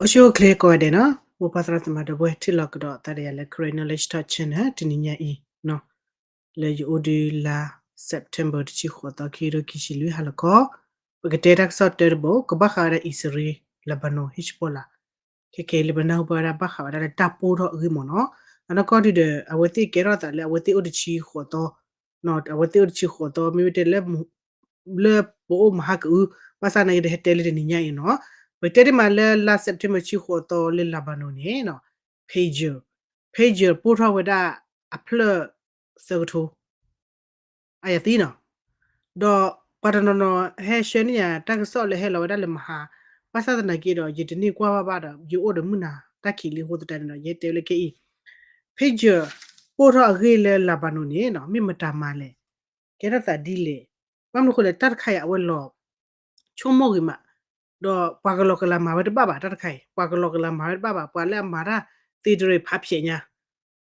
အိၣ်ဆူၣ်အိၣ်ချ့ကိးဂၤဒဲးနီၤ, မိၢ်ပၢ်သရၣ်သမါဒီပုၢ်ဝဲၢ် ထံၣ်လိာ်ကဒီးသးဒီးယၤလၢ Karen Knowledge Talk Channel တနံၤညါအံၤ, လၢယအိၣ်ဒုးလါ September တဆံဃိးသီ ခံကထိခံဆံလွံၢ် ဟါလီၤခီ, ပကတဲတၢ်ကစီၣ်တၢတဘိ ကဘၣ်ဃးဝဲဒၣ်အံၣ်စရ့လး Lebanon Hezbollah, ခဲကနံၣ်အံၤလၢပနၢ်ဟူဘၣ်ဝဲဒၣ် ဘၣ်ဃးဝဲဒၣ်လၢတၢ်ပိၢ်ထီၣ်အဂ့ၢ်မ့ၢ်နီၤ, အနီၢ်ကီၢ်ဒုဒီး အဝဲသ့ၣ်ကဲထီၣ်သးလၢအဝဲသ့ၣ်အိၣ်တဆံဃိးသီ အဝဲသ့ၣ်အိၣ်တဆံဃိးသီ မ့မ့ၢ်တဲလၢ လၢပအိၣ်မဟါကအု, ဘၣ်ဆၣ်နာ်က့ဒီး ဟဲတဲလၢတနံၤညါအံၤနီၤ, ပတဲတ့ၢ်မးလၢလါ September တဆံဃိးသီလၢ Lebanon န့ၣ်နီၤ, pager, pager ပိၢ်ထီၣ်ဝဲဒၣ်အဖျၢၣ်သၢကထိ အယၤသံနီၤ, ဒီးပှၤတနီၤနီၤဟဲဆှၢန့ၢ်ယၤတၢ်ကစီၣ်လၢဟဲလီၤဝဲဒၣ်လၢမဟါ, ဘၣ်ဆၣ်သနာ်က့ဒီး ယတန့ၢ်ကွၢ်ဘၣ်ဘၣ်ဒီး ယအိၣ်ဒီးမုၢ်နၤတၢ်ခံးလံအဃိသတးန့ၣ်ဒီး ယဟဲတဲဝဲလၢခဲအံၤ, pager ပိၢ်ထီၣ်အဂ့ၢ်လၢ Lebanon န့ၣ်နီၤ မ့ၢ်မတၤမၤလဲၣ်, ကဲထီၣ်သးဒ်လဲၣ်, ဘၣ်မနုၤဃိလဲၣ် တၢ်တခါအံၤအဝဲလီၤ ဆိကမိၣ်ဂ့ၤမး, ဒီးပှၤကလီၤကလၤမၤဝဲတဘၣ်ဘၣ် တၢ်တခါအံၤ ပှၤကလီၤကလၤမၤဝဲတဘၣ်ဘၣ် ပှၤလၢအမၤတၢ်သ့တရံးဖးဖျဲးညါ,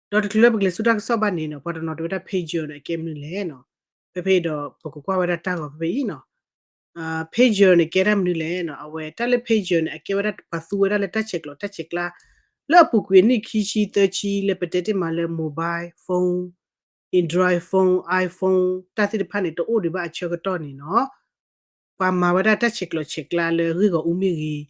ဒီးတချုးလၢပကလဲၤဆူတၢ်ကစီၣ်ဘၣ်န့ၣ်နီၤ ပှၤတနီၤတဲဝဲဒၣ် pager န့ၣ် အကဲမနုၤလဲၣ်နီၤ, ဖဲဖဲဒီးပကကွၢ်ဝဲဒၣ်တၢ်ဂီၤဖဲဖဲအံၤနီၤ, pager န့ၣ် ကဲတၢ်မနုၤလဲၣ်နီၤ, အဝဲတၢ်လၢ pager န့ၣ် အကဲဝဲဒၣ်ပှၤသူဝဲဒၣ်လၢတၢ်ဆဲးကျိးတၢ်ဆဲးကျၢ လၢအပူၤကွံာ်အနံၣ်ခံဆံသၢဆံလၢပတဲတ့ၢ်မးလၢ mobile phone, Android phone, iPhone တၢ်သ့ၣ်တဖၣ်န့ၣ် တအိၣ်ဒံးဘၣ်အဆၢကတီၢ်န့ၣ်နီၤ, ပှၤမၤဝဲဒၣ်တၢ်ဆဲးကျိးဆဲးကျၢလၢဂ့ၢ်ဂီၤအူမ့ၢ်ဂ့ၤ,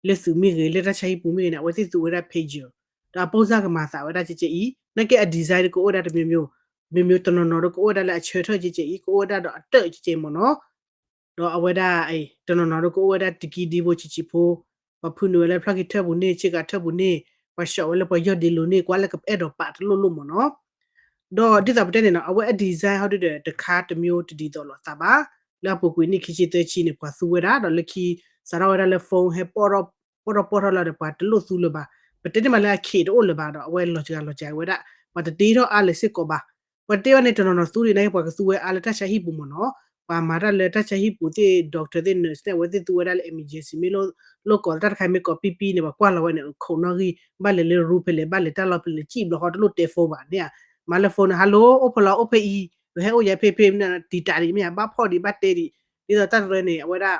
လၢသုးမ့ၢ်ဂ့ၤ, လၢတၢ်ဆါဟံၣ်ပူၤမ့ၢ်ဂ့ၤန့ၣ် အဝဲသ့ၣ်သူဝဲဒၣ် pager, ဒီးအပိၢ်စၢ်ကမၤသးဝဲဒၣ်ကဲကဲအံၤ, နာ်က့အ design ကအိၣ်ဝဲဒၣ်တမျိုးမျိုး, မျိုးမျိုး တနီၤနီၤဒီးကအိၣ်ဝဲဒၣ်လၢအဆၢထၢၣ်ကဲကဲအံၤ, ကအိၣ်ဝဲဒၣ်ဒီးအတၢၣ်ကဲကဲမ့ၢ်နီၤ, ဒီးအဝဲဒၣ် တနီၤနီၤဒီးကအိၣ်ဝဲဒၣ်တကံဒံဖိဆံးဆံးဖိ, ပှၤဖုနုာ်ဝဲလၢဖျီၣ်ခံထၢၣ်ပူၤန့ၣ် ဆ့ကၤထၢၣ်ပူၤန့ၣ်, ပှၤဆှီးဝဲလၢပှၤယီၢ်ဒ့လိၤန့ၣ် ကွၢ်လၢကအဲၣ်ဒိးပာ်တလိၣ်လိၣ်မ့ၢ်နီၤ, ဒီးဒ်သိးပတဲန့ၣ်နီၤ အဝဲအ design ဟီဒုဒီး တခါတမျိုးတဒ်သိးလိာ်သးဘၣ်, လၢအပူၤကွံာ်နံၣ်ခံဆံသၢဆံန့ၣ် ပှၤသူဝဲဒၣ် ဒီးလၢခံ စးထီၣ်ဝဲဒၣ်လၢ phone ဟဲ ပိၢ်ထီၣ်ပိၢ်ထီၣ်လီၤဒီး ပှၤတလိၣ်သူလၢၤဘၣ်, ပတဲန့ၢ်မးလၢအခ့တအိၣ်လၢၤဘၣ်ဒီး အဝဲလီၤစှၤလီၤစှၤဝဲဒၣ်, ပှၤတတ့ထီၣ်အါလၢၤစ့ၢ်ကီးဘၣ်, ပှၤတတ့ဘၣ်န့ၣ် တနီၤနီၤသူဒံးနာ်က့ ပှၤကသူဝဲအါလၢတၢ်ဆါဟံၣ်ပူၤမ့ၢ်နီၤ, ပှၤမၤတၢ်လၢတၢ်ဆါဟံၣ်ပူၤသ့ၣ် doctor သ့ၣ် nurse သ့ၣ် အဝဲသ့ၣ်သူဝဲဒၣ်လၢ emergency မ့ၢ်လိၣ်ကိးတၢ်တခါမ့ၢ်ကိးပံပံန့ၣ် ပှၤကွၢ်လီၤဝဲန့ၣ် ခိးနီၣ်ဂံၢ် ဘၣ်လဲၤလၢ room ဖဲလဲၣ် ဘၣ်လဲၤတၢ်လီၢ်ဖဲလဲၣ် စံၣ်ဘျီဃီတလိၣ်တဲ phone ဘၣ်န့ၣ်ဧါ, မၤလၢ phone န့ၣ် hello အိၣ်ဖဲလဲၣ် အိၣ်ဖဲအံၤ, ပဟဲအိၣ်ယၤဖဲဖဲမနုၤ တံာ်တာ်ဒံးမ့ၢ်ဧါ, ဘၣ်ဖီၣ်ဒံး ဘၣ်တဲဒံး, ဒ်သိးတၢ်တရၢန့ၣ် အဝဲဒၣ်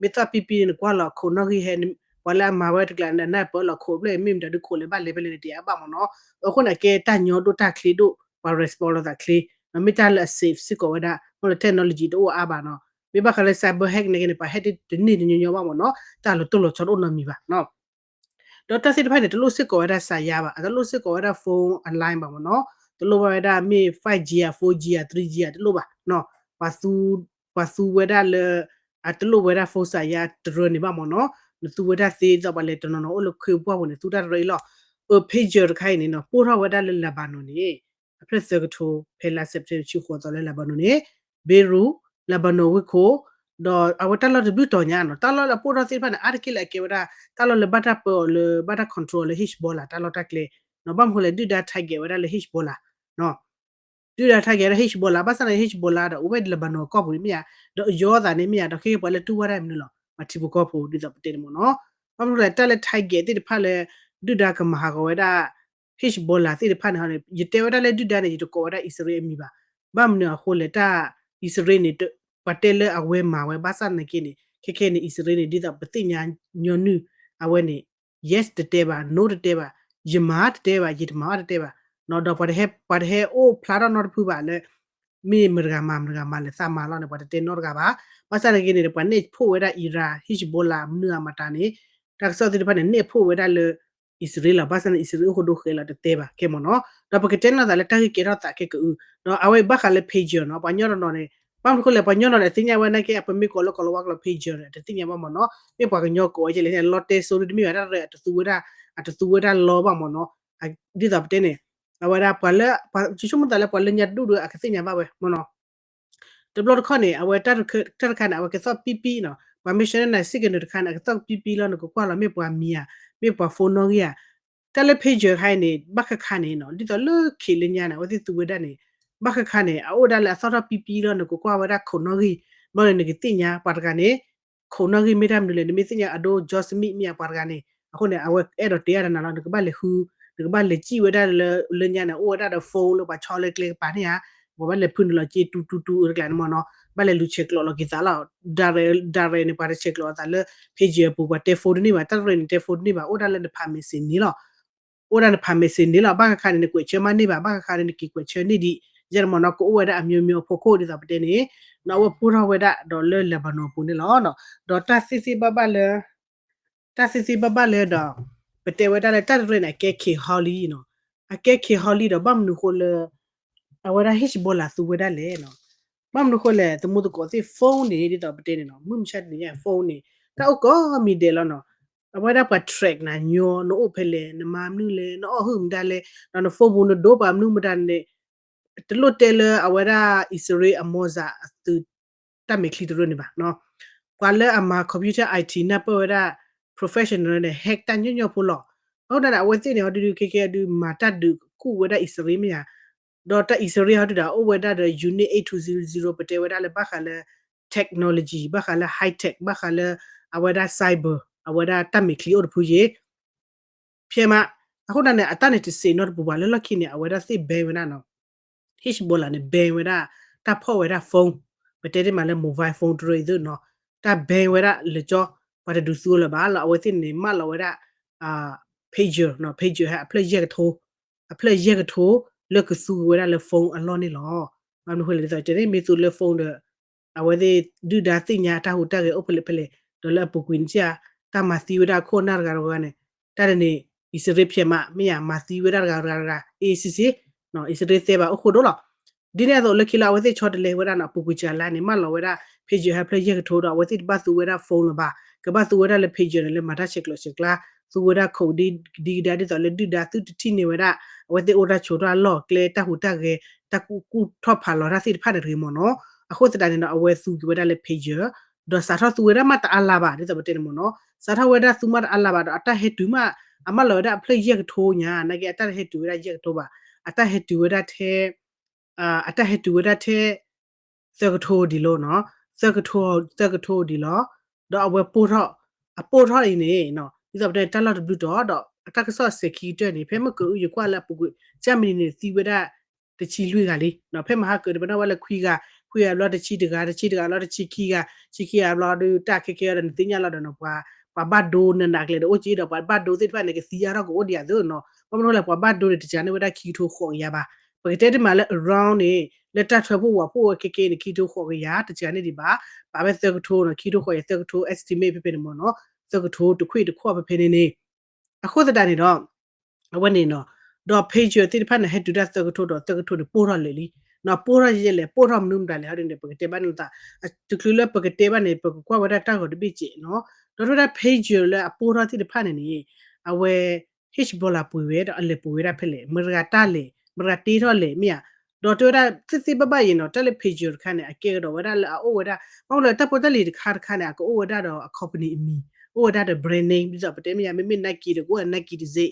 မ့ၢ်သီၣ်ပံပံန့ၣ် နကွၢ်လီၤခိးနီၣ်ဂံၢ်ဟဲ, ပှၤလၢအမၤဝဲတကျါန့ၣ် နၢ်ပၢၢ်လီၤခိးဖျၢၣ် မ့ၢ်မတၤဒုးခိးလဲၤဘၣ်လဲၤဖဲလဲၣ်န့ၣ် တယာ်ဘၣ်မ့ၢ်နီၤ, အဃိန့ၣ် အကဲတၢ်ညီဒိၣ်တၢ်ချ့ဒိၣ် ပှၤ respond လိာ်သးချ့, မ့ၢ်တၢ်လၢအ safe စ့ၢ်ကီးဝဲဒၣ် မ့ၢ်လၢ technology တအိၣ်အါဘၣ်နီၤ, မ့ၢ်ဘၣ်ဃးလၢ cyber hack န့ၣ်က့န့ၣ် ပှၤ hack တန့ၢ်တညီညီဘၣ်မ့ၢ်နီၤ, တၢ်လီၤတိၢ်လီၤဆီတအိၣ်နီတမံၤဘၣ်နီၤ ဒီးတၢ်သ့ၣ်တဖၣ်န့ၣ် တလိၣ်စ့ၢ်ကီးဝဲဒၣ်စးယါဘၣ်, အတလိၣ်စ့ၢ်ကီးဝဲဒၣ် phone အ line ဘၣ်မ့ၢ်နီၤ, တလိၣ်ဘၣ်ဝဲဒၣ်မ့ၢ် five G ဧါ four G ဧါ three G ဧါ တလိၣ်ဘၣ်, ပှၤသူဝဲဒၣ်လၢ အတလိၣ်ဝဲဒၣ် phone စးယါတရၢန့ၣ်ဘၣ်မ့ၢ်နီၤ, နသူဝဲဒၣ်သ့ ဒ်သိးပှၤလဲၤတနီၤနီၤအိၣ်လၢခ့ပှၢ်ပူၤန့ၣ် သူတၢ်တရၢအံၤလီၤ, အ pager တခါအံၤန့ၣ်နီၤ ပိၢ်ထီၣ်ဝဲဒၣ်လၢ Lebanon န့ၣ် အဖျၢၣ်သၢကထိ ဖဲလါ September တဆံဃိးသီလၢ Lebanon န့ၣ် Beirut, Lebanon ဝ့ၢ်ခိၣ်, ဒီးအဝဲတၢ်လီၢ်တဘျုးတီၤညါနီၤ, တၢ်လီၢ်လၢအပိၢ်ထီၣ်သ့ၣ်တဖၣ်န့ၣ် အါတက့ၢ်လၢအကဲဝဲဒၣ် တၢ်လီၢ်လၢဘၣ်တၢ်ပၢအီၤလၢ ဘၣ်တၢ် control လၢ Hezbollah တၢ်လီၢ်တၢ်ကျဲ, ဘၣ်မနုၤဃိလဲၣ် ဒုၣ်ဒါ target ဝဲဒၣ်လၢ Hezbollah ဒုၣ်ဒါ target ဝဲဒၣ် Hezbollah ဘၣ်ဆၣ်န့ၣ် Hezbollah ဒီးအိၣ်ဝဲ Lebanon ကီၢ်ပူၤန့ၣ်မ့ၢ်ဧါ, ဒီးယီၤသးန့ၣ်မ့ၢ်ဧါ, ဒီးခဲကဲပှၤလၢတူၢ်ဘၣ်တၢ်မနုၤလီၤ, ပှၤထံဖိကီၢ်ဖိဒ်သိးပတဲန့ၣ်မ့ၢ်နီၤ, ဘၣ်မနုၤဃိလဲၣ် တၢ်လၢ target သ့ၣ်တဖၣ်လၢ ဒုၣ်ဒါကမၤဟးဂီၤဝဲဒၣ် Hezbollah သ့ၣ်တဖၣ်န့ၣ် ယတဲဝဲဒၣ်လၢဒုၣ်ဒါန့ၣ် ယတကိးဝဲဒၣ်အံၣ်စရ့လးအမံၤဘၣ်, ဘၣ်မနုၤအဃိလဲၣ် တၢ်အံၣ်စရ့လးန့ၣ် ပှၤတဲလၢအဝဲမၤဝဲဘၣ်ဆၣ်နာ်က့န့ၣ် ခဲခဲန့ၣ် အံၣ်စရ့လးန့ၣ် ဒ်သိးပသ့ၣ်ညါညီနုၢ် အဝဲန့ၣ် yes တတဲဘၣ် no တတဲဘၣ်, ယမၤတတဲဘၣ် ယတမၤအီၣ်တတဲဘၣ်, ဒီးပှၤတဟဲအိၣ်ဖျါထီၣ်နီတဖုဘၣ်လၢ မ့ၢ်မတၤတဂၤမၤ မတၤတဂၤမၤလဲၣ် သးမၤလီၤန့ၣ် ပှၤတတဲနီတဂၤဘၣ်, ဘၣ်ဆၣ်နာ်က့န့ၣ် ပှၤနဲၣ်ဖှိၣ်ဝဲဒၣ် Iran Hezbollah မနုၤအမတၤန့ၣ် တၢ်ကစီၣ်သ့ၣ်တဖၣ်န့ၣ် နဲၣ်ဖှိၣ်ဝဲဒၣ်လၢ အံၣ်စရ့လးလီၤ, ဘၣ်ဆၣ်န့ၣ် အံၣ်စရ့လးအိၣ်ဃိဒိဃဲလီၤတတဲဘၣ် ကဲမ့ၢ်နီၤ, ဒီးပကတဲနီၢ်သးလၢတၢ်ဂ့ၢ်ကဲထီၣ်သးခဲကအု, ဒီးအဝဲဘၣ်ဃးလၢ pager နီၤ, ပှၤညီတနီၤန့ၣ် ဘၣ်မနုၤဃိလဲၣ် ပှၤညီတနီၤန့ၣ် သ့ၣ်ညါဝဲနာ်က့ အပမ့ၢ်ကိးလၢကိးလၢဝါကျိာ် pager န့ၣ် အတသ့ၣ်ညါဘၣ်မ့ၢ်နီၤ, မ့ၢ်ပှၤကညီကိးဝဲကဲလဲၣ်န့ၣ် လီတဲစိဒ်တမ့ၢ်ဘၣ် တၢ်ရၢ အတသူဝဲဒၣ် အတသူဝဲဒၣ်လီဘၣ်မ့ၢ်နီၤ, ဒ်သိးပတဲန့ၣ် အဝဲဒၣ်ပှၤလၢ ယဆိကမိၣ်သးလၢပှၤလၢညါတဒူၣ်ဒီး အကသ့ၣ်ညါဘၣ်ဝဲမ့ၢ်နီၤ တဘျီတခီၣ်န့ၣ် အဝဲတၢ်တခါန့ၣ် အဝဲကသီၣ်ပံပံနီၤ, ပှၤမ့ၢ်ဆှၢန့ၢ်နၤ signal တခါန့ၣ် အကသီၣ်ပံပံလီၤ နကကွၢ်လီၤမ့ၢ်ပှၤမံၤဧါ, မ့ၢ်ပှၤ phone နီၣ်ဂံၢ်ဧါ, တၢ်လၢ pager တခါအံၤန့ၣ် ဘၣ်ဃးခါန့ၣ်နီၤ ဒ်သိးလၢခံးလၢညါန့ၣ် အဝဲသ့ၣ်သူဝဲဒၣ်န့ၣ် ဘၣ်ဃးခါန့ၣ် အအိၣ်ဒၣ်လၢအသီၣ်ထီၣ်ပံပံလီၤ နကကွၢ်ဝဲဒၣ်ခိးနီၣ်ဂံၢ်, ဘျီန့ၣ် နကသ့ၣ်ညါပှၤတဂၤန့ၣ် ခိးနီၣ်ဂံၢ်မ့ၢ်တၢ်မနုၤလဲၣ် နမ့ၢ်သ့ၣ်ညါအဒိ Joseph Smith မ့ၢ်ဧါ ပှၤတဂၤန့ၣ် အဃိန့ၣ် အဝဲအဲၣ်ဒိးတဲအါတနၤလီၤ နကဘၣ်လဲၤဃု နကဘၣ်လဲၤစံၣ်ဝဲဒၣ်လၢ လၢညါန့ၣ် အိၣ်ဝဲဒၣ်ဒီး phone လၢပှၤဆီလၢကျဲကပၤန့ၣ်ဧါ, ပှၤဘၣ်လဲၤဖုနုာ်လီၤစ့တူတူတူတကျါန့ၣ်မ့ၢ်နီၤ, ဘၣ်လဲၤလူၤဆဲးကျိးလီၤက့ၤသးလီၤ. direct direct န့ၣ် ပှၤတဆဲးကျိးအသးလၢ pager အပူၤ ပှၤတဲ phone တန့ၢ်ဘၣ်, တၢ်ရဲၣ်န့ၣ်တဲ phone တန့ၢ်ဘၣ်, အိၣ်ဒၣ်လၢနဖး message န့ၣ်လီၤ. အိၣ်ဒၣ်နဖး message န့ၣ်လီၤ. ဘၣ်ဃးခါန့ၣ် နကွဲးဆၢမးန့ၢ်ဘၣ်, ဘၣ်ဃးခါန့ၣ် နက့ၤကွဲးဆၢန့ၢ်ဒံး, ယဲၢ်တမနီၤ ကအိၣ်ဝဲဒၣ်အမျိုးမျိုးအဖီခိၣ်ဒ်သိးပတဲန့ၣ်, နအဝဲပိၢ်ထီၣ်ဝဲဒၣ်ဒီးလၢ Lebanon ပူၤန့ၣ်လီၤ. ဒီးတၢ်သ့သ့ဘၣ်ဘၣ်လၢ တၢ်သ့သ့ဘၣ်ဘၣ်လၢဒီး ပတဲဝဲဒၣ်လၢတၢ်တရဲၣ်န့ၣ် အကဲ ခ့ဟီလံနီၤ, အကဲ ခ့ဟီလံဒီး ဘၣ်မနုၤဃိလၢ အဝဲဒၣ် Hezbollah သူဝဲဒၣ်လဲၣ်နီၤ. ဘၣ်မနုၤဃိလဲၣ် သမူသကိးသ့ၣ် phone န့ၣ် ဒ်သိးပတဲန့ၣ်နီၤ, မုၢ်မဆါတနံၤညါ phone န့ၣ် တၢ်အိၣ်ကိးမံၤဒဲးလီၤနီၤ. အဝဲဒၣ်ပှၤ track နၤညီ နအိၣ်ဖဲလဲၣ်, နမၤမနုၤလဲၣ်, နအီၣ်ဟုၣ်မတၤလဲၣ်, ဒီးန phone ပူၤနဒိပှၤမနုၤမတၤန့ၣ် တလိၣ်တဲလၢအဝဲဒၣ် အံၣ်စရ့လးအ Mossad အသုး တၢ်မဲာ်ချံတရၢန့ၣ်ဘၣ်နီၤ. ပှၤလၢအမၤ computer I T နၢ်ပၢၢ်ဝဲဒၣ် professional န့ၣ် hack တၢ်ညီညီဖိလီၤ. အဃိသတးန့ၣ် အဝဲသ့ၣ်န့ၣ် ဟီဒုဒုခဲကဲဒုး မၤတၢ်ဒုးကူၣ်ဝဲဒၣ်အံၣ်စရ့လးမ့ၢ်ဧါ, ဒီးတၢ်အံၣ်စရ့လးဟီဒုဒီး အိၣ်ဝဲဒၣ်ဒီး unit eight two zero zero ပတဲဝဲဒၣ်လၢဘၣ်ဃးလၢ technology ဘၣ်ဃးလၢ high tech ဘၣ်ဃးလၢ အဝဲဒၣ် cyber အဝဲဒၣ်တၢ်မဲာ်ချံအိၣ်တဖုယ့ၣ် ဖဲမး, အဃိသတးန့ၣ် အတၢ်န့ၣ်တစဲးနီတပူၤဘၣ် လၢလီၢ်ခံန့ၣ် အဝဲဒၣ်သ့ၣ် ban ဝဲဒၣ်နီၤ, Hezbollah န့ၣ် ban ဝဲဒၣ် တၢ်ဖီၣ်ဝဲဒၣ် phone, ပတဲတ့ၢ်မးလၢ mobile phone တရၢအံၤသ့ၣ်နီၤ, တၢ် ban ဝဲဒၣ်လၢကၠီ ပှၤတဒုးသူလၢၤဘၣ်လီၤ. အဝဲသ့ၣ်န့ၣ် မၢလီၤဝဲဒၣ် pager နီၤ, pager ဟဲအဖျၢၣ်ယဲၢ်ကထိ, အဖျၢၣ်ယဲၢ်ကထိ လၢကသူဝဲဒၣ်လၢ phone အလီၢ်န့ၣ်လီၤ. ဘၣ်မနုၤဃိလဲၣ် ဒ်သိးတဲန့ၣ် မ့ၢ်သူလၢ phone ဒီး အဝဲသ့ၣ်ဒုၣ်ဒါသ့ၣ်ညါအတၢ်ဟူးတၢ်ဂဲၤအိၣ်ဖဲလဲၣ်ဖဲလဲၣ်, ဒီးလၢအပူၤကွံာ်န့ၣ် တၢ်မၤသံဝဲဒၣ်ခိၣ်နၢ်တဂၤတဂၤန့ၣ်, တၢ်န့ၣ်န့ၣ် အံၣ်စရ့လးဖျဲးမး မ့ၢ်ယါ မၤသံဝဲဒၣ်တဂၤတဂၤတဂၤ အ့စ့စ့, အံၣ်စရ့လးသဲဘၣ်အိၣ်ဃိဒိၣ်လီၤ. ဒ်န့ၣ်အသိးလၢခံလၢအဝဲသ့ၣ်ဆီတလဲဝဲဒၣ်န့ၣ် အပူၤကွံာ်စှၤလါန့ၣ် မၢလီၤဝဲဒၣ် pager ဟဲဖျၢၣ်ယဲၢ်ကထိဒီး အဝဲသ့ၣ်တဘၣ်သူဝဲဒၣ် phone လၢၤဘၣ်, ကဘၣ်သူဝဲဒၣ်လၢ pager န့ၣ် လၢမၤတၢ်ဆဲးကျိးဆဲးကျၢ, သူဝဲဒၣ်ခိးဒ်ကဒါဒ်သိးလၢဒုၣ်ဒါသုတထံၣ်န့ၢ်ဝဲဒၣ် အဝဲသ့ၣ်အိၣ်တၢ်ဆိးတၢ်လီၢ်ကျဲတၢ်ဟူးတၢ်ဂဲၤ တၢ်ကူၣ်ထီၣ်ဖးလီၤတၢ်သ့ၣ်တဖၣ်န့ၣ်တဂ့ၤမ့ၢ်နီၤ. အဃိသတးန့ၣ်ဒီး အဝဲသူက့ၤဝဲဒၣ်လၢ pager ဒီးစးထီၣ်သူဝဲဒၣ်မးတအါလါဘၣ် ဒ်သိးပတဲန့ၣ်မ့ၢ်နီၤ, စးထီၣ်ဝဲဒၣ်သူမးတအါလါဘၣ်ဒီး အတၢ်ဟဲတုၤမး အမၢလီၤဝဲဒၣ်အဖျၢၣ်ယဲၢ်ကထိညါ နာ်က့အတၢ်ဟဲတုၤဝဲဒၣ်ယဲၢ်ကထိဘၣ်, အတၢ်ဟဲတုၤဝဲဒၣ်ထဲ အတၢ်ဟဲတုၤဝဲဒၣ်ထဲ သၢကထိဒံးလီၤနီၤ, သၢကထိ သၢကထိဒံးလီၤ. ဒီးအဝဲပိၢ်ထီၣ် အပိၢ်ထီၣ်အံၤန့ၣ် ဒ်သိးပတဲန့ၣ် တၢ်လီၢ်တဘျုးတီၤဒီး အတၢ်ကစီၣ်စဲၤခံကတၢၢ်န့ၣ် ဖဲမုၢ်ကၢအုၣ်ယကွၢ်လၢအပူၤကွံာ် ကၠၢ်မနံၤန့ၣ် သံဝဲဒၣ် တဆံလွံၢ်ဂၤလံ, ဖဲမဟါကၢၤန့ၣ် ပနၢ်ဝဲလၢခွံဂၤ, ခွံဂၤဘျီတဆံတဂၤ, တဆံတဂၤဘျီတဆံခံဂၤ, တဆံခံဂၤဘျီဒီး တၢ်ခဲကဲဒီး နသ့ၣ်ညါလီၤဒီးနီၤ, ပှၤ ပှၤဘၣ်ဒိနးနးကလဲာ်ဒီးအိၣ်က့ဒီး ပှၤဘၣ်ဒိသ့ၣ်တဖၣ်န့ၣ် ကသံအါထီၣ်ကအိၣ်ဒံးဧါသ့နီၤ, ဘၣ်မနုၤလဲၣ် ပှၤဘၣ်ဒိန့ၣ် တစှၤန့ၢ်ဝဲဒၣ်ခံကထိဃိးကယၤဘၣ်, ပကတဲတ့ၢ်မးလၢ around န့ၣ် လၢတၢ်ထွဲဖှိၣ်ဝးဖှိၣ်ဝဲခဲကဲန့ၣ် ခံကထိဃိးကယၤ တစှၤန့ၢ်ဒံးဘၣ်, ပာ်ဝဲသၢကထိနီၤ, ခံကထိဃိးကယၤ သၢကထိ estimate ဖဲဖဲန့ၣ်မ့ၢ်နီၤ, သၢကထိတခွံၣ်တခွီၣ်ဖဲဖဲန့ၣ်န့ၣ်, အဃိသတးန့ၣ်ဒီး အဝဲန့ၣ်နီၤ, ဒီး pager သ့ၣ်တဖၣ်န့ၣ် ဟဲတုၤတၢ်သၢကထိဒီး သၢကထိန့ၣ် ပိၢ်ထီၣ်လၢာ်လံ, နီၤ ပိၢ်ထီၣ်ယဲလဲၣ် ပိၢ်ထီၣ်မနုၤမတၤလဲၣ် ဟီဒ်န့ၣ် ပကတဲဘၣ်န့ၣ်သး, တချုးလၢပကတဲဘၣ်န့ၣ် ပကကွၢ်ဝဲဒၣ်တၢ်ဂီၤတဘ့ၣ်စဲးနီၤ, ဒီးတဲဝဲဒၣ် pager လၢအပိၢ်ထီၣ်သ့ၣ်တဖၣ်န့ၣ်န့ၣ်, အဝဲ Hezbollah ပှ့ၤဝဲဒီးအလဲၤပှ့ၤဝဲဒၣ်ဖဲလဲၣ်, မတၤတဂၤတၢ်လဲၣ် မတၤတဂၤတ့ထီၣ်လဲၣ် မ့ၢ်ဧါ, ဒီးတဲဝဲဒၣ်သ့ၣ်သ့ၣ်ဘၣ်ဘၣ်အံၤနီၤ, တၢ်လၢ pager တခါန့ၣ် အကဲကဒီးဝဲဒၣ်လၢအအိၣ်ဝဲဒၣ်, ဘၣ်မနုၤလဲၣ် တၢ်ဖိတၢ်လံၤတခါတခါန့ၣ် အကအိၣ်ဝဲဒၣ်ဒီးအ company အမံၤ, အိၣ်ဝဲဒၣ်ဒီး brand name ဒ်သိးပတဲမ့ၢ်ဧါ, မ့မ့ၢ် Nike ဒီးကအိၣ် Nike တံဆိပ်,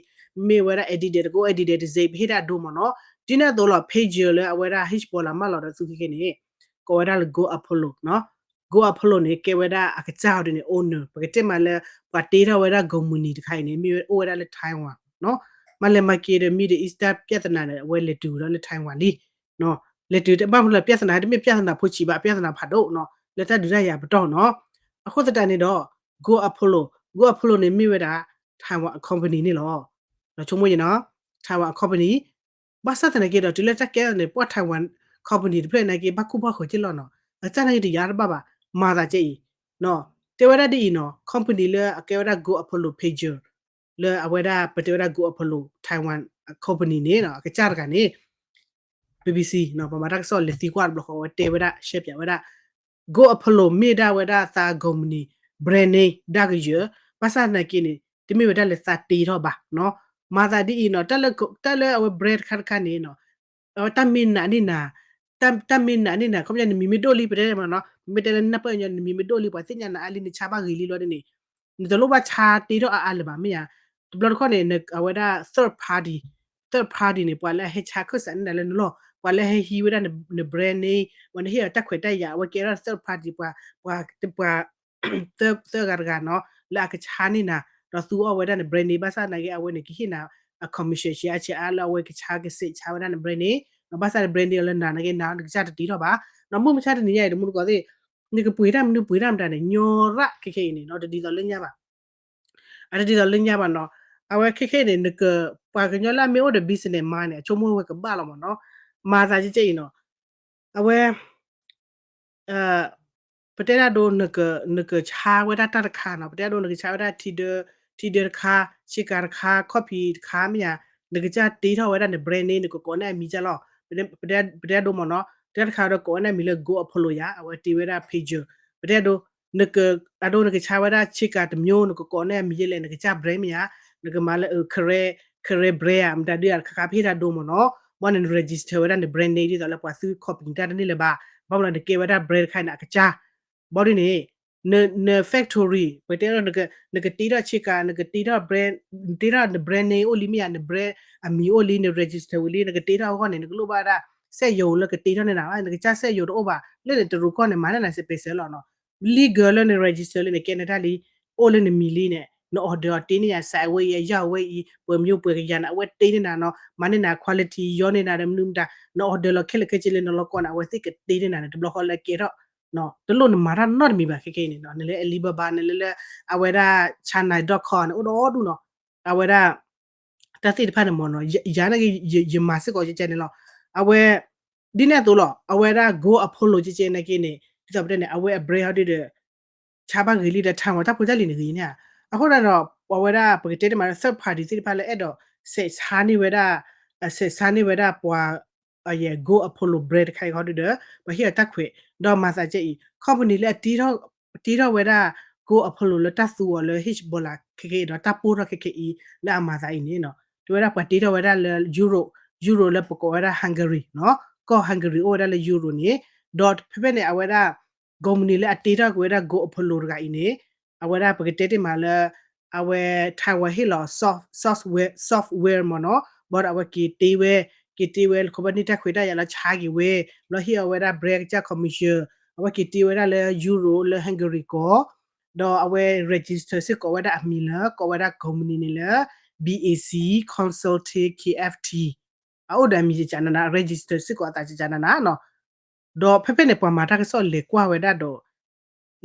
မ့မ့ၢ်ဝဲဒၣ် Adidas ဒီးကအိၣ် Adidas တံဆိပ်, ပဟ့ၣ်တၢ်အဒိမ့ၢ်နီၤ, ဒ်န့ၣ်အသိးလီၤ pager လၢအဝဲဒၣ် Hezbollah မၢလီၤဒီးသူခဲကဲန့ၣ် ကိးဝဲဒၣ်လၢ Go Apollo နီၤ, Go Apollo န့ၣ် ကဲဝဲဒၣ်အကစၢ်ဟီဒ်န့ၣ် owner ပကတဲမးလၢ ပှၤတ့ထီၣ်ဝဲဒၣ် company တခါအံၤန့ၣ် မ့ၢ်ဝဲအိၣ်ဝဲဒၣ်လၢ Taiwan နီၤ, မ့ၢ်လဲၤမၤက့ၤဒီး Middle East တၢ်ပြဿနာန့ၣ် အဝဲလဲၤတုၤဝဲဒၣ်လၢ Taiwan လံ, လဲၤတုၤဘၣ်မနုၤလဲၣ် ပြဿနာတမ့ၢ်ပြဿနာဖိဆံးဘၣ် ပြဿနာဖးဒိၣ်နီၤ, လၢတၢ်ဒုးတၢ်ယၤပတီၢ်နီၤ, အဃိသတးန့ၣ်ဒီး Go Apollo, Go Apollo န့ၣ်မ့ၢ်ဝဲဒၣ် Taiwan company န့ၣ်လီၤ, ဒီးဆိကမိၣ်ယဲနီၤ, Taiwan company ဘၣ်ဆၣ်သနာ်က့ဒီး တုၤလၢတၢ်ကဲထီၣ်န့ၣ် ပှၤ Taiwan company တဖျၢၣ်နာ်က့ ဘၣ်ကူၣ်ဘၣ်ဃုာ်က့လီၤနီၤ, အကစၢ်နာ်က့တယာ်တဘၣ်ဘၣ်, မၤသးကဲအံၤ, တဲဝဲဒၣ်ဒ်အံၤနီၤ, company လၢအကဲဝဲဒၣ် Go Apollo pager လၢအဝဲဒၣ်ပတဲဝဲဒၣ် Go Apollo Taiwan company န့ၣ်နီၤ, အကစၢ်တဂၤန့ၣ် BBC နီၤ, ပှၤမၤတၢ်ကစီၣ်လဲၤသံကွၢ်တဘျီဃီ အဝဲတဲဝဲဒၣ် ရှဲပၠးဝဲဒၣ် Go Apollo မ့ၢ်ဒၣ်ဝဲဒၣ်သး company brand name ဒၣ်ကယၢၤ, ဘၣ်ဆၣ်သနာ်က့န့ၣ် တမ့ၢ်ဝဲဒၣ်လၢသးတ့ထီၣ်ဘၣ်နီၤ, မၤသးဒ်အံၤနီၤ, တၢ်လၢအဝဲ brand တခါတခါန့ၣ်နီၤ, တၢ်မ့ၢ်နာ်န့ၢ်နၤ, တၢ်မ့ၢ်နာ်န့ၢ်နၤ ခီပညီနမံၤမ့ၢ်ဒိၣ်လံ ပတဲမ့ၢ်နီၤ, မ့ၢ်တဲလၢနၢ်ပၢၢ်ညီ နမံၤမ့ၢ်ဒိၣ်လံ ပှၤသ့ၣ်ညါနၤအါလံ နဆါဘၣ်ဂ့ၤလံလီၤဒ်န့ၣ်, နတလိၣ်ဘၣ်ဆါတ့ထီၣ်အါအါလၢၤဘၣ် မ့ၢ်ဧါ, တဘျီတခီၣ်န့ၣ် အဝဲဒၣ် third party, third party န့ၣ် ပှၤလၢအဟဲဆါခၢၣ်စးန့ၢ်နၤလၢနလီၢ်, ပှၤလၢအဟဲဟံးဝဲဒၣ်န brand name, ပှၤနဟ့ၣ်အီၤတၢ်ခွဲးတၢ်ယာ် အဝဲကဲထီၣ် third party ပှၤ, ပှၤ သၢဂၤတဂၤနီၤ လၢအကဆါန့ၢ်နၤ, ဒီးသူအီၣ်ဝဲဒၣ်န brand name ဘၣ်ဆၣ်သနာ်က့ အဝဲန့ၣ်ကဟ့ၣ်နၤအ commission ဆံးအါဆံးအါလၢအဝဲကဆါကစဲးဆါဝဲဒၣ်န brand name, ဘၣ်ဆၣ်န brand name လၢနၤနာ်က့ နၤနကစၢ်တတ့ထီၣ်ဘၣ်, နီၢ်မုၢ်မဆါတနံၤညါအံၤ တမူတကိးသ့ၣ် နကပှ့ၤတၢ်မနုၤပှ့ၤတၢ်မတၤန့ၣ် ညီရၣ်ခဲခဲအံၤန့ၣ်နီၢ် တဒ်သိးလၢညါဘၣ် အတဒ်သိးလၢညါဘၣ်နီၢ်. အဝဲခဲခဲအံၤန့ၣ် နက ပှၤကညီလၢအမ့ၢ်အိၣ်ဒီး business mind န့ၣ် အဆိကမိၣ်ဝဲကဘၣ်လီၤမ့ၢ်နီၢ်. မၤသးကဲကဲအံၤနီၢ် အဝဲ ပတဲဒၣ်ဒိ နကဆါဝဲဒၣ်တၢ်တခါနီၢ် ပတဲဒၣ်ဒိ နကဆါဝဲဒၣ် ထံဒၢတခါ ဆ့ကၤတခါ ခီၣ်ဖံးတခါ မ့ၢ်ဧါ နကစၢ်တ့ထီၣ်ဝဲဒၣ်န brand name နကကိးန့ၢ်အမံၤကၢ်လီၤ. ပတဲဒၣ်ဒိမ့ၢ်နီၢ် တၢ်တခါဒီးကိးန့ၢ်အမံၤလၢ Gold Apollo ယၤ အဝဲတ့ဝဲဒၣ် pager ပတဲဒိ အဒိ နကဆါဝဲဒၣ်ဆ့ကၤတမျိုး နကကိးန့ၢ်အမံၤယဲလဲၣ် နကစၢ် brand မ့ၢ်ဧါ နကမၤလၢ Karen brand ဧါ မတၤဒုးဧါ တခါခါပဟ့ၣ်တၢ်ဒိမ့ၢ်နီၢ်. ဘၣ်န့ၣ် န register ဝဲဒၣ်န brand name ဒ်သိးလၢပှၤသု copy တၢ်တန့ၢ်လၢၤဘၣ်. ဘၣ်မနုၤနကဲဝဲဒၣ် brand တခါန့ၣ် အကစၢ် ဘၣ်ဒ်န့ၣ် န factory ပတဲဒိ နကတ့ထီၣ်ဆ့ကၤ နကတ့ထီၣ် brand နတ့ထီၣ်န brand name အိၣ်လံမ့ၢ်ဧါ န brand အမံၤအိၣ်လံ န register ဝံၤလံ နကတ့ထီၣ်အဂီၢ်န့ၣ် နကလိၣ်ဘၣ်ဝဲဒၣ် စက်ရုံ လၢကတ့ထီၣ်န့ၢ်နၤ နကစၢ် စက်ရုံ တအိၣ်ဘၣ် လၢနတရူးကီၢ်န့ၣ် မၤန့ၢ်နၤ special လီၤနီၢ်. legal လၢန register လၢနကဲန့ၢ်တၢ်လံ အိၣ်လၢနမံၤလံန့ၣ် န order အီၤတ့န့ၢ်ယၤ စဲးဝဲအံၤ အယၢ်ဝဲအံၤ ပှဲၤမၠိပှဲၤကယၤန့ၣ် အဝဲတ့န့ၢ်နၤနီၢ် မၤန့ၢ်နၤ quality ယီန့ၢ်နၤဒီးမနုၤမတၤ န order လီၤခဲလၢာ်ခဲဆ့လၢနလီၢ်ကီၢ်န့ၣ် အဝဲသ့ၣ်ကတ့န့ၢ်နၤန့ၣ် တဘျီဃီလၢအကဲထီၣ် တလိၣ်နမၤတၢ်နီတမံၤဘၣ်ခဲခဲအံၤန့ၣ်နီၢ် နလၢ Alibaba နလၢလၢ အဝဲဒၣ် China dot com န့ၣ် အိၣ်ဒီဒူၣ်နီၢ် အဝဲဒၣ် တၢ်သ့ၣ်တဖၣ်န့ၣ်မ့ၢ်နီၢ် ယၤန့ၣ် ယမၤစ့ၢ်ကီးကဲကဲန့ၣ်လီၤ. အဝဲ ဒ်န့ၣ်အသိးလီၤ အဝဲဒၣ် Gold Apollo ကဲကဲနာ်က့န့ၣ် ဒ်သိးပတဲန့ၣ် အဝဲအ brand ဟီဒုဒီး ဆါဘၣ်ဂ့ၤလံဒီး Taiwan တၢ်ဖိတၢ်လံၤန့ၣ်ဂ့ၤန့ၣ်ဧါ. အဃိသတးဒီး ပဝဲဒၣ်ပကတဲတ့ၢ်မးလၢ third party သ့ၣ်တဖၣ်လၢအဲၣ်ဒိး စဲးဆါန့ၢ်ဝဲဒၣ် စဲးဆါန့ၢ်ဝဲဒၣ်ပှၤ Gold Apollo brand တခါအံၤဟီဒုဒီး ပှၤဟ့ၣ်အီၤတၢ်ခွဲး ဒီးမၤသးကဲအံၤ company လၢအတ့ထီၣ်ဝဲဒၣ် Gold Apollo လၢတၢ်သူအီၤလၢ Hezbollah ခဲခဲအံၤဒီး တၢ်ပိၢ်ထီၣ်ခဲခဲအံၤ လၢအမၤသးအံၤန့ၣ်နီၢ် တဲဝဲဒၣ်ပှၤတ့ထီၣ်ဝဲဒၣ်လၢ Europe Europe လၢပကိးဝဲဒၣ် Hungary နီၢ် ကီၢ် Hungary အိၣ်ဝဲဒၣ်လၢ Europe န့ၣ် ဒီးဖဲဖဲန့ၣ် အဝဲဒၣ် company လၢအတ့ထီၣ်က့ၤဝဲဒၣ် Gold Apollo တဂၤအံၤန့ၣ် အဝဲဒၣ်ပကတဲတ့ၢ်မးလၢ အဝဲ Taiwan ဟ့ၣ်လီၤ soft- software software မ့ၢ်နီၢ် ဘၣ်ဒီးအဝဲက့ၤတ့ဝဲ က့ၤတ့ဝဲ လၢခီဖျိန့ၢ်တၢ်ခွဲးတၢ်ယာ်လၢဆါက့ၤဝဲ လီၤဟ့ၣ်အီၤဝဲဒၣ် brand ကစၢ် commission အဝဲက့ၤတ့ဝဲဒၣ်လၢ Europe လၢ Hungary ကီၢ် ဒီးအဝဲ register စ့ၢ်ကီးဝဲဒၣ်အမံၤလၢ ကိးဝဲဒၣ် company န့ၣ်လၢ BAC Consulting KFT အအိၣ်ဒီးအမံၤကကနန register စ့ၢ်ကီးအသးကကနနနီၢ် ဒီးဖဲဖဲန့ၣ် ပှၤမၤတၢ်ကစီၣ်လဲၤကွၢ်ဝဲဒၣ်ဒီး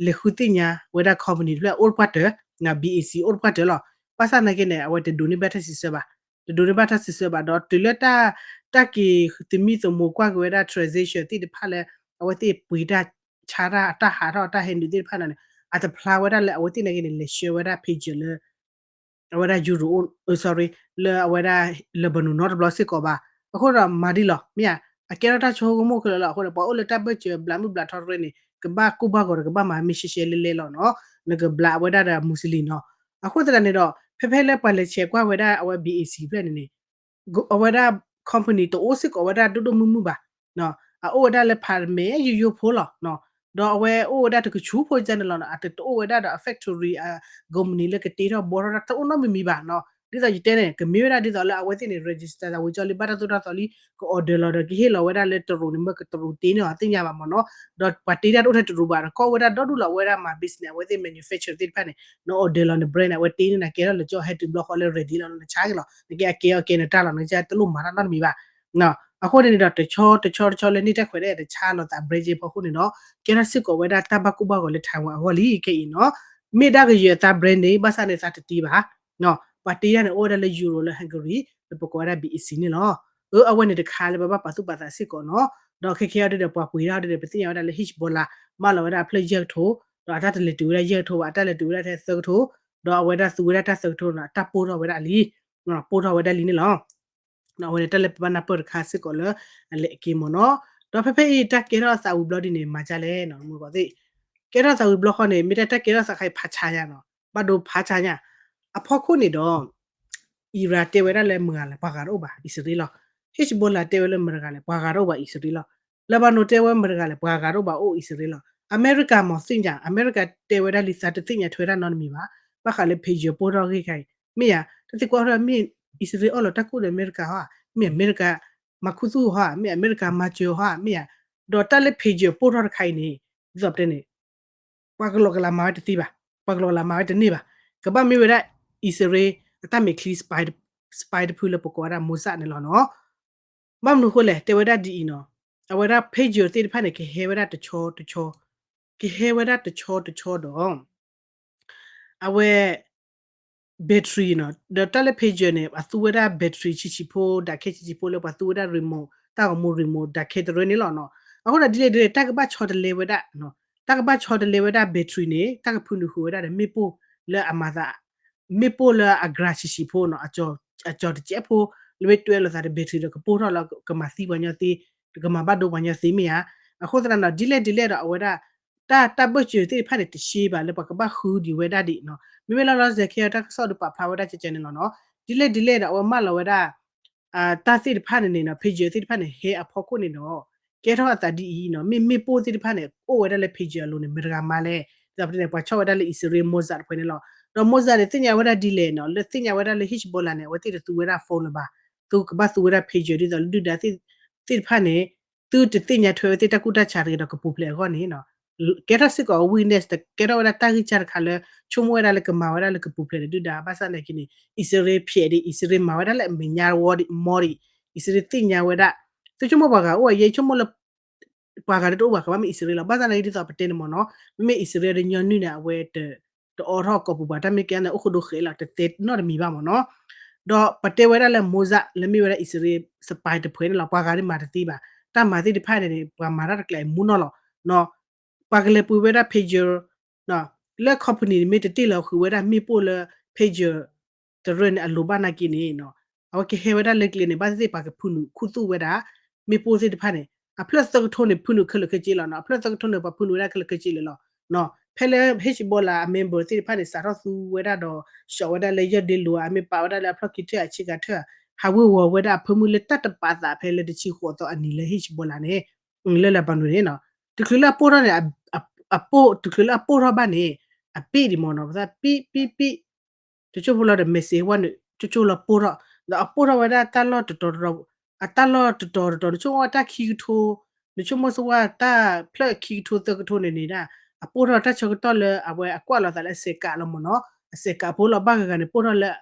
လဲၤဃုသ့ၣ်ညါဝဲဒၣ် company တဖျၢၣ်အိၣ်တပှၢ်တၢၢ် BAC အိၣ်တပှၢ်တၢၢ်လီၤ. ဘၣ်ဆၣ်နာ်က့န့ၣ် အဝဲတဒိးန့ၢ်ဘၣ်တၢ်စံးဆၢဘၣ်. တဒိးန့ၢ်ဘၣ်တၢ်စံးဆၢဘၣ်ဒီး တုၤလၢတၢ် တၢ်က့ၤသမံသမိးကွၢ်က့ၤဝဲဒၣ် transaction သ့ၣ်တဖၣ်လၢ အဝဲသ့ၣ်ပှ့ၤတၢ်ဆါတၢ် တၢ်ဟးထီၣ်တၢ်ဟဲနုာ်သ့ၣ်တဖၣ်န့ၣ် အတဖျါဝဲဒၣ်လၢအဝဲသ့ၣ်နာ်က့န့ၣ် လဲၤဆှၢဝဲဒၣ် pager လၢ အဝဲဒၣ် Europe အိၣ် sorry လၢအဝဲဒၣ် Lebanon နီတဘျီစ့ၢ်ကီးဘၣ်. အဃိဒီးမၤဒ်လီၤ မ့ၢ်ဧါ အကဲထီၣ်တၢ်ဆိကမိၣ်ခဲလၢာ်လီၤ. အဃိဒီး ပှၤအိၣ်လၢတၢ်ဘၢၣ်စၢၤဘျးမုၢ်ဘျးထီတရဲန့ၣ် ကဘၣ်ကိၢ်ဘၣ်ဂီၤဒီး ကဘၣ်မၤမ့ၢ်ရှဲရှဲလဲလဲလီၤနီၢ်. နကဘျးအဝဲဒၣ်ဒီး Muslim နီၢ်. အဃိသတးန့ၣ်ဒီး ဖဲဖဲလၢပှၤလဲၤဆဲးကွၢ်ဝဲဒၣ်အဝဲ BAC ဖျၢၣ်န့ၣ်န့ၣ် အဝဲဒၣ် company တအိၣ်စ့ၢ်ကီးဝဲဒၣ်ဒိၣ်ဒိၣ်မုၢ်မုၢ်ဘၣ်. အအိၣ်ဝဲဒၣ်လၢဖးမဲာ်ယိယိဖိလီၤ. ဒီးအဝဲအိၣ်ဝဲဒၣ်တကဆူးဖိကန့ၣ်လီၤ. အတတအိၣ်ဝဲဒၣ်ဒီးအ factory အ company လၢကတ့ထီၣ်ဘှီထီၣ်တၢ်တအိၣ်နီတမံၤမံၤဘၣ်နီၢ်. ဒ်သိးယတဲန့ၣ် ကမ့ၢ်ဝဲဒၣ်ဒ်သိးလၢအဝဲသ့ၣ်န့ၣ် register သးဝံၤကၠီလံ ဘၣ်တၢ်သိၣ်တၢ်သီလံ က order လီၤဒီး ကဟ့ၣ်လီၤဝဲဒၣ်လၢတရူးန့ၣ် မ့ၢ်ကတရူးတ့န့ၢ်အီၤသ့ၣ်ညါဘၣ်မ့ၢ်နီၢ်. ဒီးပှၤတ့တၢ်တအိၣ်ထဲတရူးဘၣ်ဒီး ကီၢ်ဝဲဒၣ်ဒီဒူၣ်လီၤ အဝဲဒၣ်မၤ business အဝဲသ့ၣ် manufacture သ့ၣ်တဖၣ်န့ၣ် န order လီၤန brand န့ၣ် အဝဲတ့န့ၢ်နၤ ကဲထီၣ်လၢကၠီ ဟဲတုၤဘျီဃီလၢ ready လီၤ နဆါက့ၤလီၤ. နကဲအကဲအီၤကဲနတၢ်လီၤ နကစၢ်တလိၣ်မၤတၢ်နီတမံၤဘၣ်. အဃိန့ၣ်ဒီး တဆီတဆီတဆီလၢန့ၢ်တၢ်ခွဲးတၢ်ယာ်တဆါလီၤသး brand ကဲဖီခိၣ်န့ၣ်ဒီး ကဲထီၣ်စ့ၢ်ကီးဝဲဒၣ်တၢ်ဘၣ်ကိၢ်ဘၣ်ဂီၤလၢ Taiwan အဂီၢ်လံခဲအံၤနီၢ်. မ့ၢ်ဒၣ်ကယဲၢ်အသး brand န့ၣ် ဘၣ်ဆၣ်န့ၣ်သးတတ့ဘၣ် ပှၤတ့တၢ်န့ၣ် အိၣ်ဝဲဒၣ်လၢ Europe လၢ Hungary လၢပကိးဝဲဒၣ် BAC န့ၣ်လီၤ. အၢ အဝဲန့ၣ်တခါလၢပဘၣ်ပာ်သူၣ်ပာ်သးစ့ၢ်ကီးနီၢ်. ဒီးခဲခဲအံၤဒီး ပှၤပှ့ၤတၢ်အီၤဒီး ပသ့ၣ်ညါဝဲဒၣ်လၢ Hezbollah မၢလီၤဝဲဒၣ်အဖျၢၣ်ယဲၢ်ကထိ, ဒီးအတၢ်တလဲၤတုၤဝဲဒၣ်ယဲၢ်ကထိဘၣ်, အတၢ်လဲၤတုၤဝဲဒၣ်ထဲသၢကထိ, ဒီးအဝဲဒၣ်သူဝဲဒၣ်တၢ်သၢကထိန့ၣ် အတၢ်ပိၢ်ထီၣ်ဝဲဒၣ်လံ, ပိၢ်ထီၣ်ဝဲဒၣ်လံန့ၣ်လီၤ. အဝဲန့ၣ်တၢ်လၢပဘၣ်နၢ်ပၢၢ်တခါစ့ၢ်ကီးလၢ အလဲၤအက့ၤမ့ၢ်နီၢ်. ဒီးဖဲဖဲအံၤတၢ်ကဲထီၣ်သးဝံၤဘျီဒ်န့ၣ် မၤဒ်လဲၣ်နီၢ် မုၢ်ကီၢ်သ့ၣ်, ကဲထီၣ်သးဝံၤဘျီဃီန့ၣ် မ့ၢ်တၢ်တၢ်ကဲထီၣ်သးခါအံၤဖးဆါညါနီၢ်, ဘၣ်ဒိဖးဆါညါ, အဖီခိၣ်န့ၣ်ဒီး Iran တဲဝဲဒၣ်လၢမတၤဂၤလဲၣ် ပှၤဂၤတအိၣ်ဘၣ် အံၣ်စရ့လးလီၤ. Hezbollah တဲဝဲလၢမတၤဂၤလဲၣ် ပှၤဂၤတအိၣ်ဘၣ် အံၣ်စရ့လးလီၤ. Lebanon တဲဝဲမတၤဂၤလဲၣ် ပှၤဂၤတအိၣ်ဘၣ်အိၣ်အံၣ်စရ့လးလီၤ. အမဲရကၤမ့ၢ်သ့ၣ်ညါ အမဲရကၤတဲဝဲဒၣ်လံ သးတသ့ၣ်ညါထွဲတၢ်နီတမံၤဘၣ်, ဘၣ်ဃးလၢ pager ပိၢ်ထီၣ်ဂ့ၢ်ခါအံၤ မ့ၢ်ယၤ တသ့ၣ်ကွၢ်ထီၣ်မ့ၢ် အံၣ်စရ့လးအီၣ်လီၤတၢ်ကိၢ်ဒီးအမဲရကၤဧါ, မ့ၢ်အမဲရကၤမၤခူသူၣ်ဧါ, မ့ၢ်အမဲရကၤမၤစၢၤဧါ, မ့ၢ်ယၤ, ဒီးတၢ်လၢ pager ပိၢ်ထီၣ်တခါအံၤန့ၣ် ဒ်သိးပတဲန့ၣ် ပှၤကလီကလီမၤဝဲတသ့ဘၣ်, ပှၤကလီကလီမၤဝဲတန့ၢ်ဘၣ်, ကဘၣ်မ့ၢ်ဝဲဒၣ် အံၣ်စရ့လး အတၢ်မဲာ်ချံ spy တဖုလၢပကိးဝဲဒၣ် Mossad န့ၣ်လီၤနီၢ်. ဘၣ်မနုၤအဃိလဲၣ် တဲဝဲဒၣ်ဒ်အံၤနီၢ်, အဝဲဒၣ် pager သ့ၣ်တဖၣ်န့ၣ် ကဟဲဝဲဒၣ်တဆီတဆီ, ကဟဲဝဲဒၣ်တဆီတဆီဒီး အဝဲ battery နီၤ, ဒီးတၢ်လၢ pager န့ၣ် အသူဝဲဒၣ် battery ဆံးဆံးဖိ ဒၣ်ခဲဆံးဆံးဖိလၢပှၤသူဝဲဒၣ် remote တၢ်ဂီၤမူ remote ဒၣ်ခဲတရၢန့ၣ်လီၤနီၤ. အဃိဒီးဒ်လဲၣ်ဒ်လဲၣ် တၢ်ကဘၣ်ဆီတလဲဝဲဒၣ် တၢ်ကဘၣ်ဆီတလဲဝဲဒၣ် battery န့ၣ် တၢ်ကဖုနုာ်ဃုာ်ဝဲဒၣ်ဒီး မ့ၣ်ပိၢ်လၢအမၤသး မ့ၣ်ပိၢ်လၢအ gram ဆံးဆံးဖိနီၤ, အကၠီၤတစဲးဖိ လၢမ့ၢ်တွဲလိာ်သးဒီး battery ဒီးကပိၢ်ထီၣ်လၢကမၤသံပှၤညီသ့, ကမၤဘၣ်ဒိပှၤညီသ့မ့ၢ်ဧါ. အဃိသတးနီၤ ဒ်လဲၣ်ဒ်လဲၣ်ဒီးအဝဲဒၣ် တၢ် တၢ်ဘၢၣ်စၢၤသ့ၣ်တဖၣ်န့ၣ် တရှဲဘၣ်လၢပှၤကဘၣ်ဃုဒံးဝဲဒၣ်ဒံးနီၤ. မ့မ့ၢ်လၢလီၤစဲးခဲအံၤ တၢ်ကစီၣ်ဒုးပာ်ဖျါဝဲဒၣ်ကကဲန့ၣ်လီၤနီၤ. ဒ်လဲၣ်ဒ်လဲၣ်ဒီးအဝဲမၢလီၤဝဲဒၣ် တၢ်သ့ၣ်တဖၣ်န့ၣ်န့ၣ်နီၤ pager သ့ၣ်တဖၣ်န့ၣ် ဟဲအဖီခိၣ်န့ၣ်ဒီး ကဲထီၣ်အသးဒ်အံၤနီၤ, မ့ၢ်မ့ၣ်ပိၢ်သ့ၣ်တဖၣ်န့ၣ် အိၣ်ဝဲဒၣ်လၢ pager အလိၤန့ၣ် မတၤတဂၤမၤလဲၣ်. ဒ်သိးပတဲန့ၣ် ပှၤဆီၣ်ဝဲဒၣ်လၢအံၣ်စရ့လး Mossad တဖုန့ၣ်လီၤ. ဒီး Mossad န့ၣ် သ့ၣ်ညါဝဲဒၣ်ဒ်လဲၣ်နီၤ, လၢသ့ၣ်ညါဝဲဒၣ်လၢ Hezbollah န့ၣ် အဝဲသ့ၣ်တသူဝဲဒၣ် phone လၢၤဘၣ်, သုကဘၣ်သူဝဲဒၣ် pager ဒ်သိးလၢဒုၣ်ဒါသ့ၣ်တဖၣ်န့ၣ် သုတသ့ၣ်ညါထွဲဝဲသ့ၣ်တၢ်ကူၣ်တၢ်ဆးတဂ့ၤဒီးကပူၤဖျဲးအဂီၢ်န့ၣ်နီၤ ကဲထီၣ်စ့ၢ်ကီး weakness ကဲထီၣ်ဝဲဒၣ်တၢ်ဂံၢ်စၢ်တခါလၢ ဆိကမိၣ်ဝဲဒၣ်လၢကမၤဝဲဒၣ်လၢကပူၤဖျဲးဒီးဒုၣ်ဒါ ဘၣ်ဆၣ်သနာ်က့န့ၣ် အံၣ်စရ့လးဖျဲးဒံး အံၣ်စရ့လးမၤဝဲဒၣ်လၢအမဲာ်ညါဝီဒံး မီဒံး အံၣ်စရ့လးသ့ၣ်ညါဝဲဒၣ် သုဆိကမိၣ်ပှၤဂၤအိၣ်အယဲ ဆိကမိၣ်လၢ ပှၤဂၤဒ်တအိၣ်ဘၣ်ကဘၣ်မ့ၢ်အံၣ်စရ့လးလီၤ. ဘၣ်ဆၣ်သနာ်က့ဒ်သိးပတဲန့ၣ်မ့ၢ်နီၤ မ့မ့ၢ်အံၣ်စရ့လးဒီးညီနုၢ်န့ၣ် အဝဲ တအိးထီၣ်ကိာ်ပူၤဘၣ် တၢ်မ့ၢ်ကဲန့ၣ် အိၣ်ဃိဒိဃဲးလီၤ တတဲနီတမံၤဘၣ်မ့ၢ်နီၤ. ဒီးပတဲဝဲဒၣ်လၢ Mossad လၢမ့ၢ်ဝဲဒၣ်အံၣ်စရ့လး spy တဖုန့ၣ်လီၤ ပှၤဂၤဒ်မၤတသ့ဘၣ် တၢ်မၤသ့ၣ်တဖၣ်န့ၣ်န့ၣ် ပှၤမၤတၢ်တကျဲၤအံၤမူနီၢ်လီၤ. ပှၤကလဲၤပှ့ၤဝဲဒၣ် pager လၢ company န့ၣ် မ့ၢ်တတ့ၢ်လီၤဃုာ်ဝဲဒၣ်မ့ၣ်ပိၢ်လၢ pager တရၢန့ၣ်အလိၤဘၣ်နာ်က့န့ၣ် အဝဲကဟဲဝဲဒၣ်လၢကျဲန့ၣ် ဘၣ်သ့ၣ်သ့ၣ်ပှၤကဖုနုာ်ခူသူၣ်ဝဲဒၣ် မ့ၣ်ပိၢ်သ့ၣ်တဖၣ်န့ၣ် အဖျၢၣ်သၢကထိန့ၣ် ဖုနုာ်ခဲလၢာ်ခဲဆ့လီၤနီၤ အဖျၢၣ်သၢကထိန့ၣ် ပှၤဖုနုာ်ဝဲဒၣ်ခဲလၢာ်ခဲဆ့လၢာ်လီၤ. ဖဲလၢ Hezbollah အ member သ့ၣ်တဖၣ်န့ၣ် စးထီၣ်သူဝဲဒၣ်ဒီး ဆှီးဝဲဒၣ်လၢယီၢ်ဒ့လိၤဧါ အမ့ၢ်ပာ်ဝဲဒၣ်လၢအဖျီၣ်ခံထၢၣ်အဆ့ကၤထၢၣ်ဧါ ဟးဝ့ၤဝီၤဝဲဒၣ်အဖၢမုၢ်လၢတၢ်တပာ်သးဖဲလၢတဆံဃိးသီအနံၤလၢ Hezbollah န့ၣ် လၢ Lebanon န့ၣ်နီၤ တချုးလၢအပိၢ်ထီၣ်န့ၣ် အပိၢ် တချုးလၢအပိၢ်ထီၣ်ဘၣ်န့ၣ် အပ့ၢ်ဒံးမ့ၢ်နီၤ ပသးပံၣ်ပံၣ်ပံၣ် တကၠိဖိလီၤဒီး message ဝဲန့ၣ် ကၠိကၠိလီၤပိၢ်ထီၣ် ဒီးအပိၢ်ထီၣ်ဝဲဒၣ်တၢ်လီၢ်တတီၤတတီၤ အတၢ်လီၢ်တတီၤတတီၤ နဆိကမိၣ်ဝဲတၢ်ခံကထိ နဆိကမိၣ်သဝဲတၢ်ဖျၢၣ်ခံကထိသၢကထိန့ၣ်န့ၣ်ဒၣ် အပိၢ်ထီၣ်တၢ်ဆၢကတီၢ်လၢအဝဲအကွၢ်လိာ်သးလၢအစဲးကးလီၤမ့ၢ်နီၤ အစဲးကးဖိလီၤ ဘၣ်ဂၤဂၤန့ၣ် ပိၢ်ထီၣ်လၢ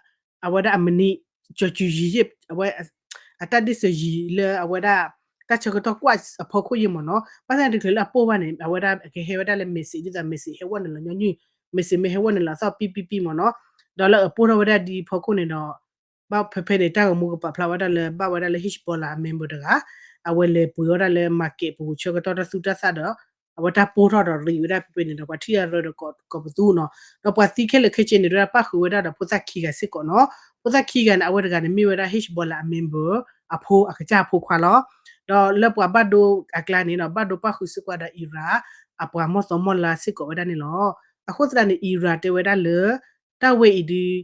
အဝဲဒၣ်အမံးနံး ကၠီၤကူၤယံၤယ့ၣ် အဝဲ အတၢ်ဒ့ၣ်စၢၤယံၤလၢအဝဲဒၣ် တၢ်ဆၢကတီၢ်ကွၢ်အဖီခိၣ်ယ့ၢ်မ့ၢ်နီၤ ဘၣ်ဆၣ်န့ၣ်တချုးလၢအပိၢ်ဘၣ်န့ၣ် အဝဲဒၣ်ကဟဲဝဲဒၣ်လၢ message ဒ်သိး message ဟဲဝဲနုာ်လီၤညီနုၢ် message မ့ၢ်ဟဲဝဲနုာ်လီၤသီၣ်ပံၣ်ပံၣ်ပံၣ်မ့ၢ်နီၤ ဒီးလၢအပိၢ်ထီၣ်ဝဲဒၣ်ဒ်အံၤဖီခိၣ်န့ၣ်ဒီး ဘၣ်ဖဲဖဲန့ၣ် တၢ်ဂီၤမူကပာ်ဖျါဝဲဒၣ်လၢ ဘၣ်ဝဲဒၣ်လၢ Hezbollah အ member တဂၤ အဝဲလဲၤပှ့ၤဝဲဒၣ်လၢ market ပူၤ ဆၢကတီၢ်တၢ်သူၣ်တၢ်သၣ်ဒီး အဝဲတၢ်ပိၢ်ထီၣ်ဒီးရံးဝဲဒၣ်ဖဲဖဲန့ၣ်ဒီး ပှၤထံၣ်အရၢဒီးကိးပသူနီၤ ဒီးပှၤသံခဲလၢာ်ခဲဆ့န့ၣ် ဒၣ်ပၣ်ဃုာ်ဝဲဒၣ်ဒီးဖိသၣ်ခံဂၤစ့ၢ်ကီးနီၤ ဖိသၣ်ခံဂၤန့ၣ် အဝဲတဂၤန့ၣ်မ့ၢ်ဝဲဒၣ် Hezbollah အ member အဖိအကစၢ်အဖိခွါလီၤ ဒီးလၢပှၤဘၣ်ဒိအကျါန့ၣ်ဒီး ဘၣ်ဒိပၣ်ဃုာ်စ့ၢ်ကီးဒီး Iran အပှၤမီၢ်သီမီၢ်လါစ့ၢ်ကီးဝဲဒၣ်န့ၣ်လီၤ အဃိသတးန့ၣ် Iran တဲဝဲဒၣ်လၢ တၢ်ဝဲအံၤဒုး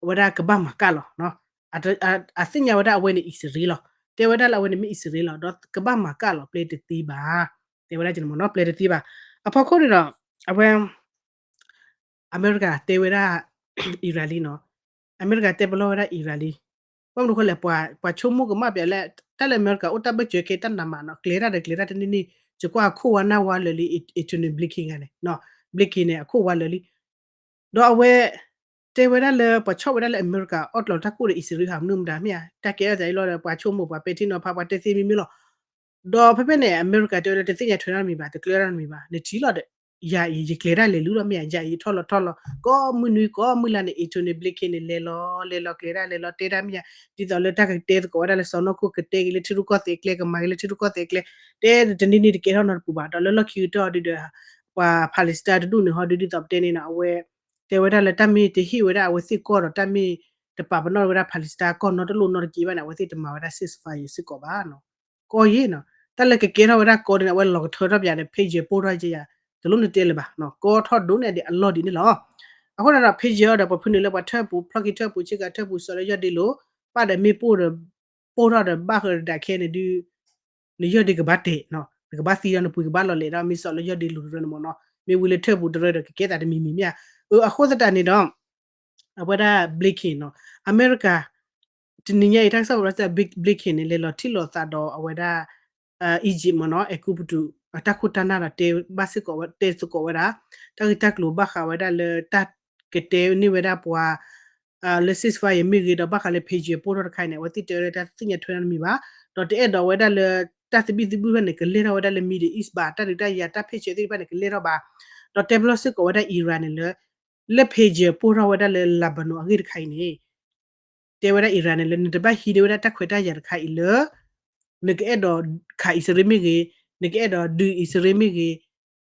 အဝဲဒၣ်ကဘၣ်မၤကၣ်လီၤ အသ့ၣ်ညါဝဲဒၣ်အဝဲန့ၣ်အံၣ်စရ့လးလီၤ တဲဝဲဒၣ်လၢအဝဲန့ၣ်မ့ၢ်အံၣ်စရ့လးလီၤ ဒီးကဘၣ်မၤကၣ်လီၤ ပျဲတသ့ဘၣ် တဲဝဲဒၣ်ကန့ၣ်မ့ၢ်နီၤ ပျဲတသ့ဘၣ် အဖီခိၣ်န့ၣ်ဒီး အဝဲ အမဲရကၤတဲဝဲဒၣ် Iran လံနီၤ အမဲရကၤတဲပလီၢ်ဝဲဒၣ် Iran လံ ဘၣ်မနုၤဃိလဲၣ် ပှၤဆိကမိၣ်ကမၣ်ပျးလၢ တၢ်လၢအမဲရကၤအိၣ်တၢ်ဘၢၣ်စၢၤကဲ တၢ်နးမးနီၤ ကျဲၤတၢ်ဒီးကျဲၤတၢ်တန့ၢ်န့ၢ် ယကွၢ်အခိၣ်ဝါနၢ်ဝါလၢာ်လံ Antony Blinken ဂၤန့ၣ် Blinken န့ၣ် အခိၣ်ဝါလၢာ်လံ ဒီးအဝဲ တဲဝဲဒၣ်လၢ ပှၤဆီၣ်ဝဲဒၣ်လၢအမဲရကၤ အီၣ်ကျီၤတၢ်ကိၢ်ဒီးအံၣ်စရ့လး ဟးမနုၤမတၤမ့ၢ်ဧါ တၢ်ကဲထီၣ်သးအံၤလီၤဒီး ပှၤဆိကမိၣ်ပှၤပဲာ်ထံနီၤဖး ပှၤတဲသ့မံၤမံၤလီၤ ဒီးဖဲဖဲန့ၣ် အမဲရကၤတဲဝဲလၢ တသ့ၣ်ညါထွဲနီတမံၤဘၣ် တကျၢၤနီတမံၤဘၣ် နထံၣ်လီၤဒီး ယၤအံၤယကျဲၤတၢ်လဲၤလူလီၤမ့ၢ်ဧါ ယၤအံၤယထီၣ်လီၤထီၣ်လီၤ ကိးမုၢ်နွံကိးမုၢ်လါန့ၣ် Antony Blinken န့ၣ် လဲၤလီၤလဲၤလီၤကျဲၤတၢ်လဲၤလီၤတဲတၢ်မ့ၢ်ဧါ ဒ်သိးလၢတၢ်ကတဲသကိးဝဲဒၣ်လၢစီၢ်နီၤခိၣ်ကတဲက့ၤလၢထံရူၢ်ကီၢ်သဲးကျဲ ကမၤက့ၤလၢထံရူၢ်ကီၢ်သဲးကျဲ တဲတနံၤနံၤတကဲထီၣ်နီတပူၤဘၣ် ဒီးလၢလီၢ်ခံကတၢၢ်ဒုဒီး ပှၤ Palestine တဒူၣ်န့ၣ်ဟီဒု ဒ်သိးပတဲန့ၣ်နီၤ အဝဲ တဲဝဲဒၣ်လၢတၢ်မ့ၢ်တဟ့ၣ်ဝဲဒၣ်အဝဲသ့ၣ်ကီၢ်ဒီး တၢ်မ့ၢ်တပာ်ပနီၣ်ဝဲဒၣ် Palestine ကီၢ်နီတလိၣ်နီတက့ဘၣ်န့ၣ် အဝဲသ့ၣ်တမၤဝဲဒၣ် ceasefire စ့ၢ်ကီးဘၣ် ကီၢ်ယ့ၢ်နီၤ တၢ်လၢကကဲထီၣ်ဝဲဒၣ်ကီၢ်ဒ်န့ၣ် အဝဲလီၤကထၢထီၣ်ပယၤဒီး pager ပိၢ်ထီၣ်ယဲယၤ တလိၣ်နတဲလၢၤဘၣ် ကီထီၣ်ဒိၣ်န့ၢ်ဒံးအလီၢ်ဒံးန့ၣ်လီၤ အဃိန့ၣ်ဒီး pager ဒီးပှၤဖုနုာ်လၢပှၤထၢၣ်ပူၤ ဖျီၣ်ခံထၢၣ်ပူၤ ဆ့ကၤထၢၣ်ပူၤ စီၤလၢယီၢ်ဒ့လိၤ ပၣ်ဒီးမ့ၣ်ပိၢ်ဒီး ပိၢ်ထီၣ်ဒီးဘၣ်ဃးဒီးဒၣ်ခဲန့ၣ်ဒု နယီၢ်ဒ့ကဘၣ်တဲာ် နကဘၣ်သံဒီးနပှ့ၤကဘၣ်လီၤလဲၤဒီး မ့ၢ်စီၤလၢယီၢ်ဒ့လိၤတရၢန့ၣ်မ့ၢ်နီၤ မ့ၢ်ဝံၤလၢထၢၣ်ပူၤတရၢဒီးကကဲသးတမံၤမံၤမ့ၢ်ဧါ အဃိသတးန့ၣ်ဒီး အဝဲဒၣ် Blinken နီၤ အမဲရကၤ တနံၤညါအံၤ တၢ်ကစီၣ်ပရၢစၢ် Blinken န့ၣ် လဲၤလီၤထံၣ်လိာ်သးဒီးအဝဲဒၣ် Egypt မ့ၢ်နီၤ အဲၤကူပတူး အတၢ်ခိၣ်တၢ်နၢ်ဒီးတဲဘၣ်စ့ၢ်ကီးဝဲ တဲသကိးဝဲဒၣ် တၢ်ဂ့ၢ်တၢ်ကျိၤဘၣ်ဃးဝဲဒၣ်လၢတၢ်ကတဲန့ၢ်ဝဲဒၣ်ပှၤ လၢ ceasefire မ့ၢ်ဂ့ၤဒီးဘၣ်ဃးလၢ pager ပိၢ်ထီၣ်တခါအံၤန့ၣ် အဝဲသ့ၣ်တဲဝဲလၢတၢ်သ့ၣ်ညါထွဲနီတမံၤဘၣ် ဒီးတအဲၣ်ဒိးဝဲဒၣ်လၢ တၢ်သဘံၣ်သဘုၣ်ဖဲန့ၣ် ကလဲၢ်ထီၣ်ဝဲဒၣ်လၢ Middle East ဘၣ်, တၢ်ဒုးတၢ်ယၤ တၢ်ဖ့ၣ်ဆၢသ့ၣ်တဖၣ်န့ၣ် ကလဲၢ်ထီၣ်ဘၣ်, ဒီးတဲပလီၢ်စ့ၢ်ကီးဝဲဒၣ် Iran န့ၣ်လၢ လၢ pager ပိၢ်ထီၣ်ဝဲဒၣ်လၢ Lebanon အဂ့ၢ်တခါအံၤန့ၣ် တဲဝဲဒၣ် Iran န့ၣ်လၢ နတဘၣ်ဟံးန့ၢ်ဝဲဒၣ်တၢ်ခွဲးတၢ်ယာ်တခါအံၤလၢ နကအဲၣ်ဒိးခးအံၣ်စရ့လးမ့ၢ်ဂ့ၤ, နကအဲၣ်ဒိးဒုးအံၣ်စရ့လးမ့ၢ်ဂ့ၤ,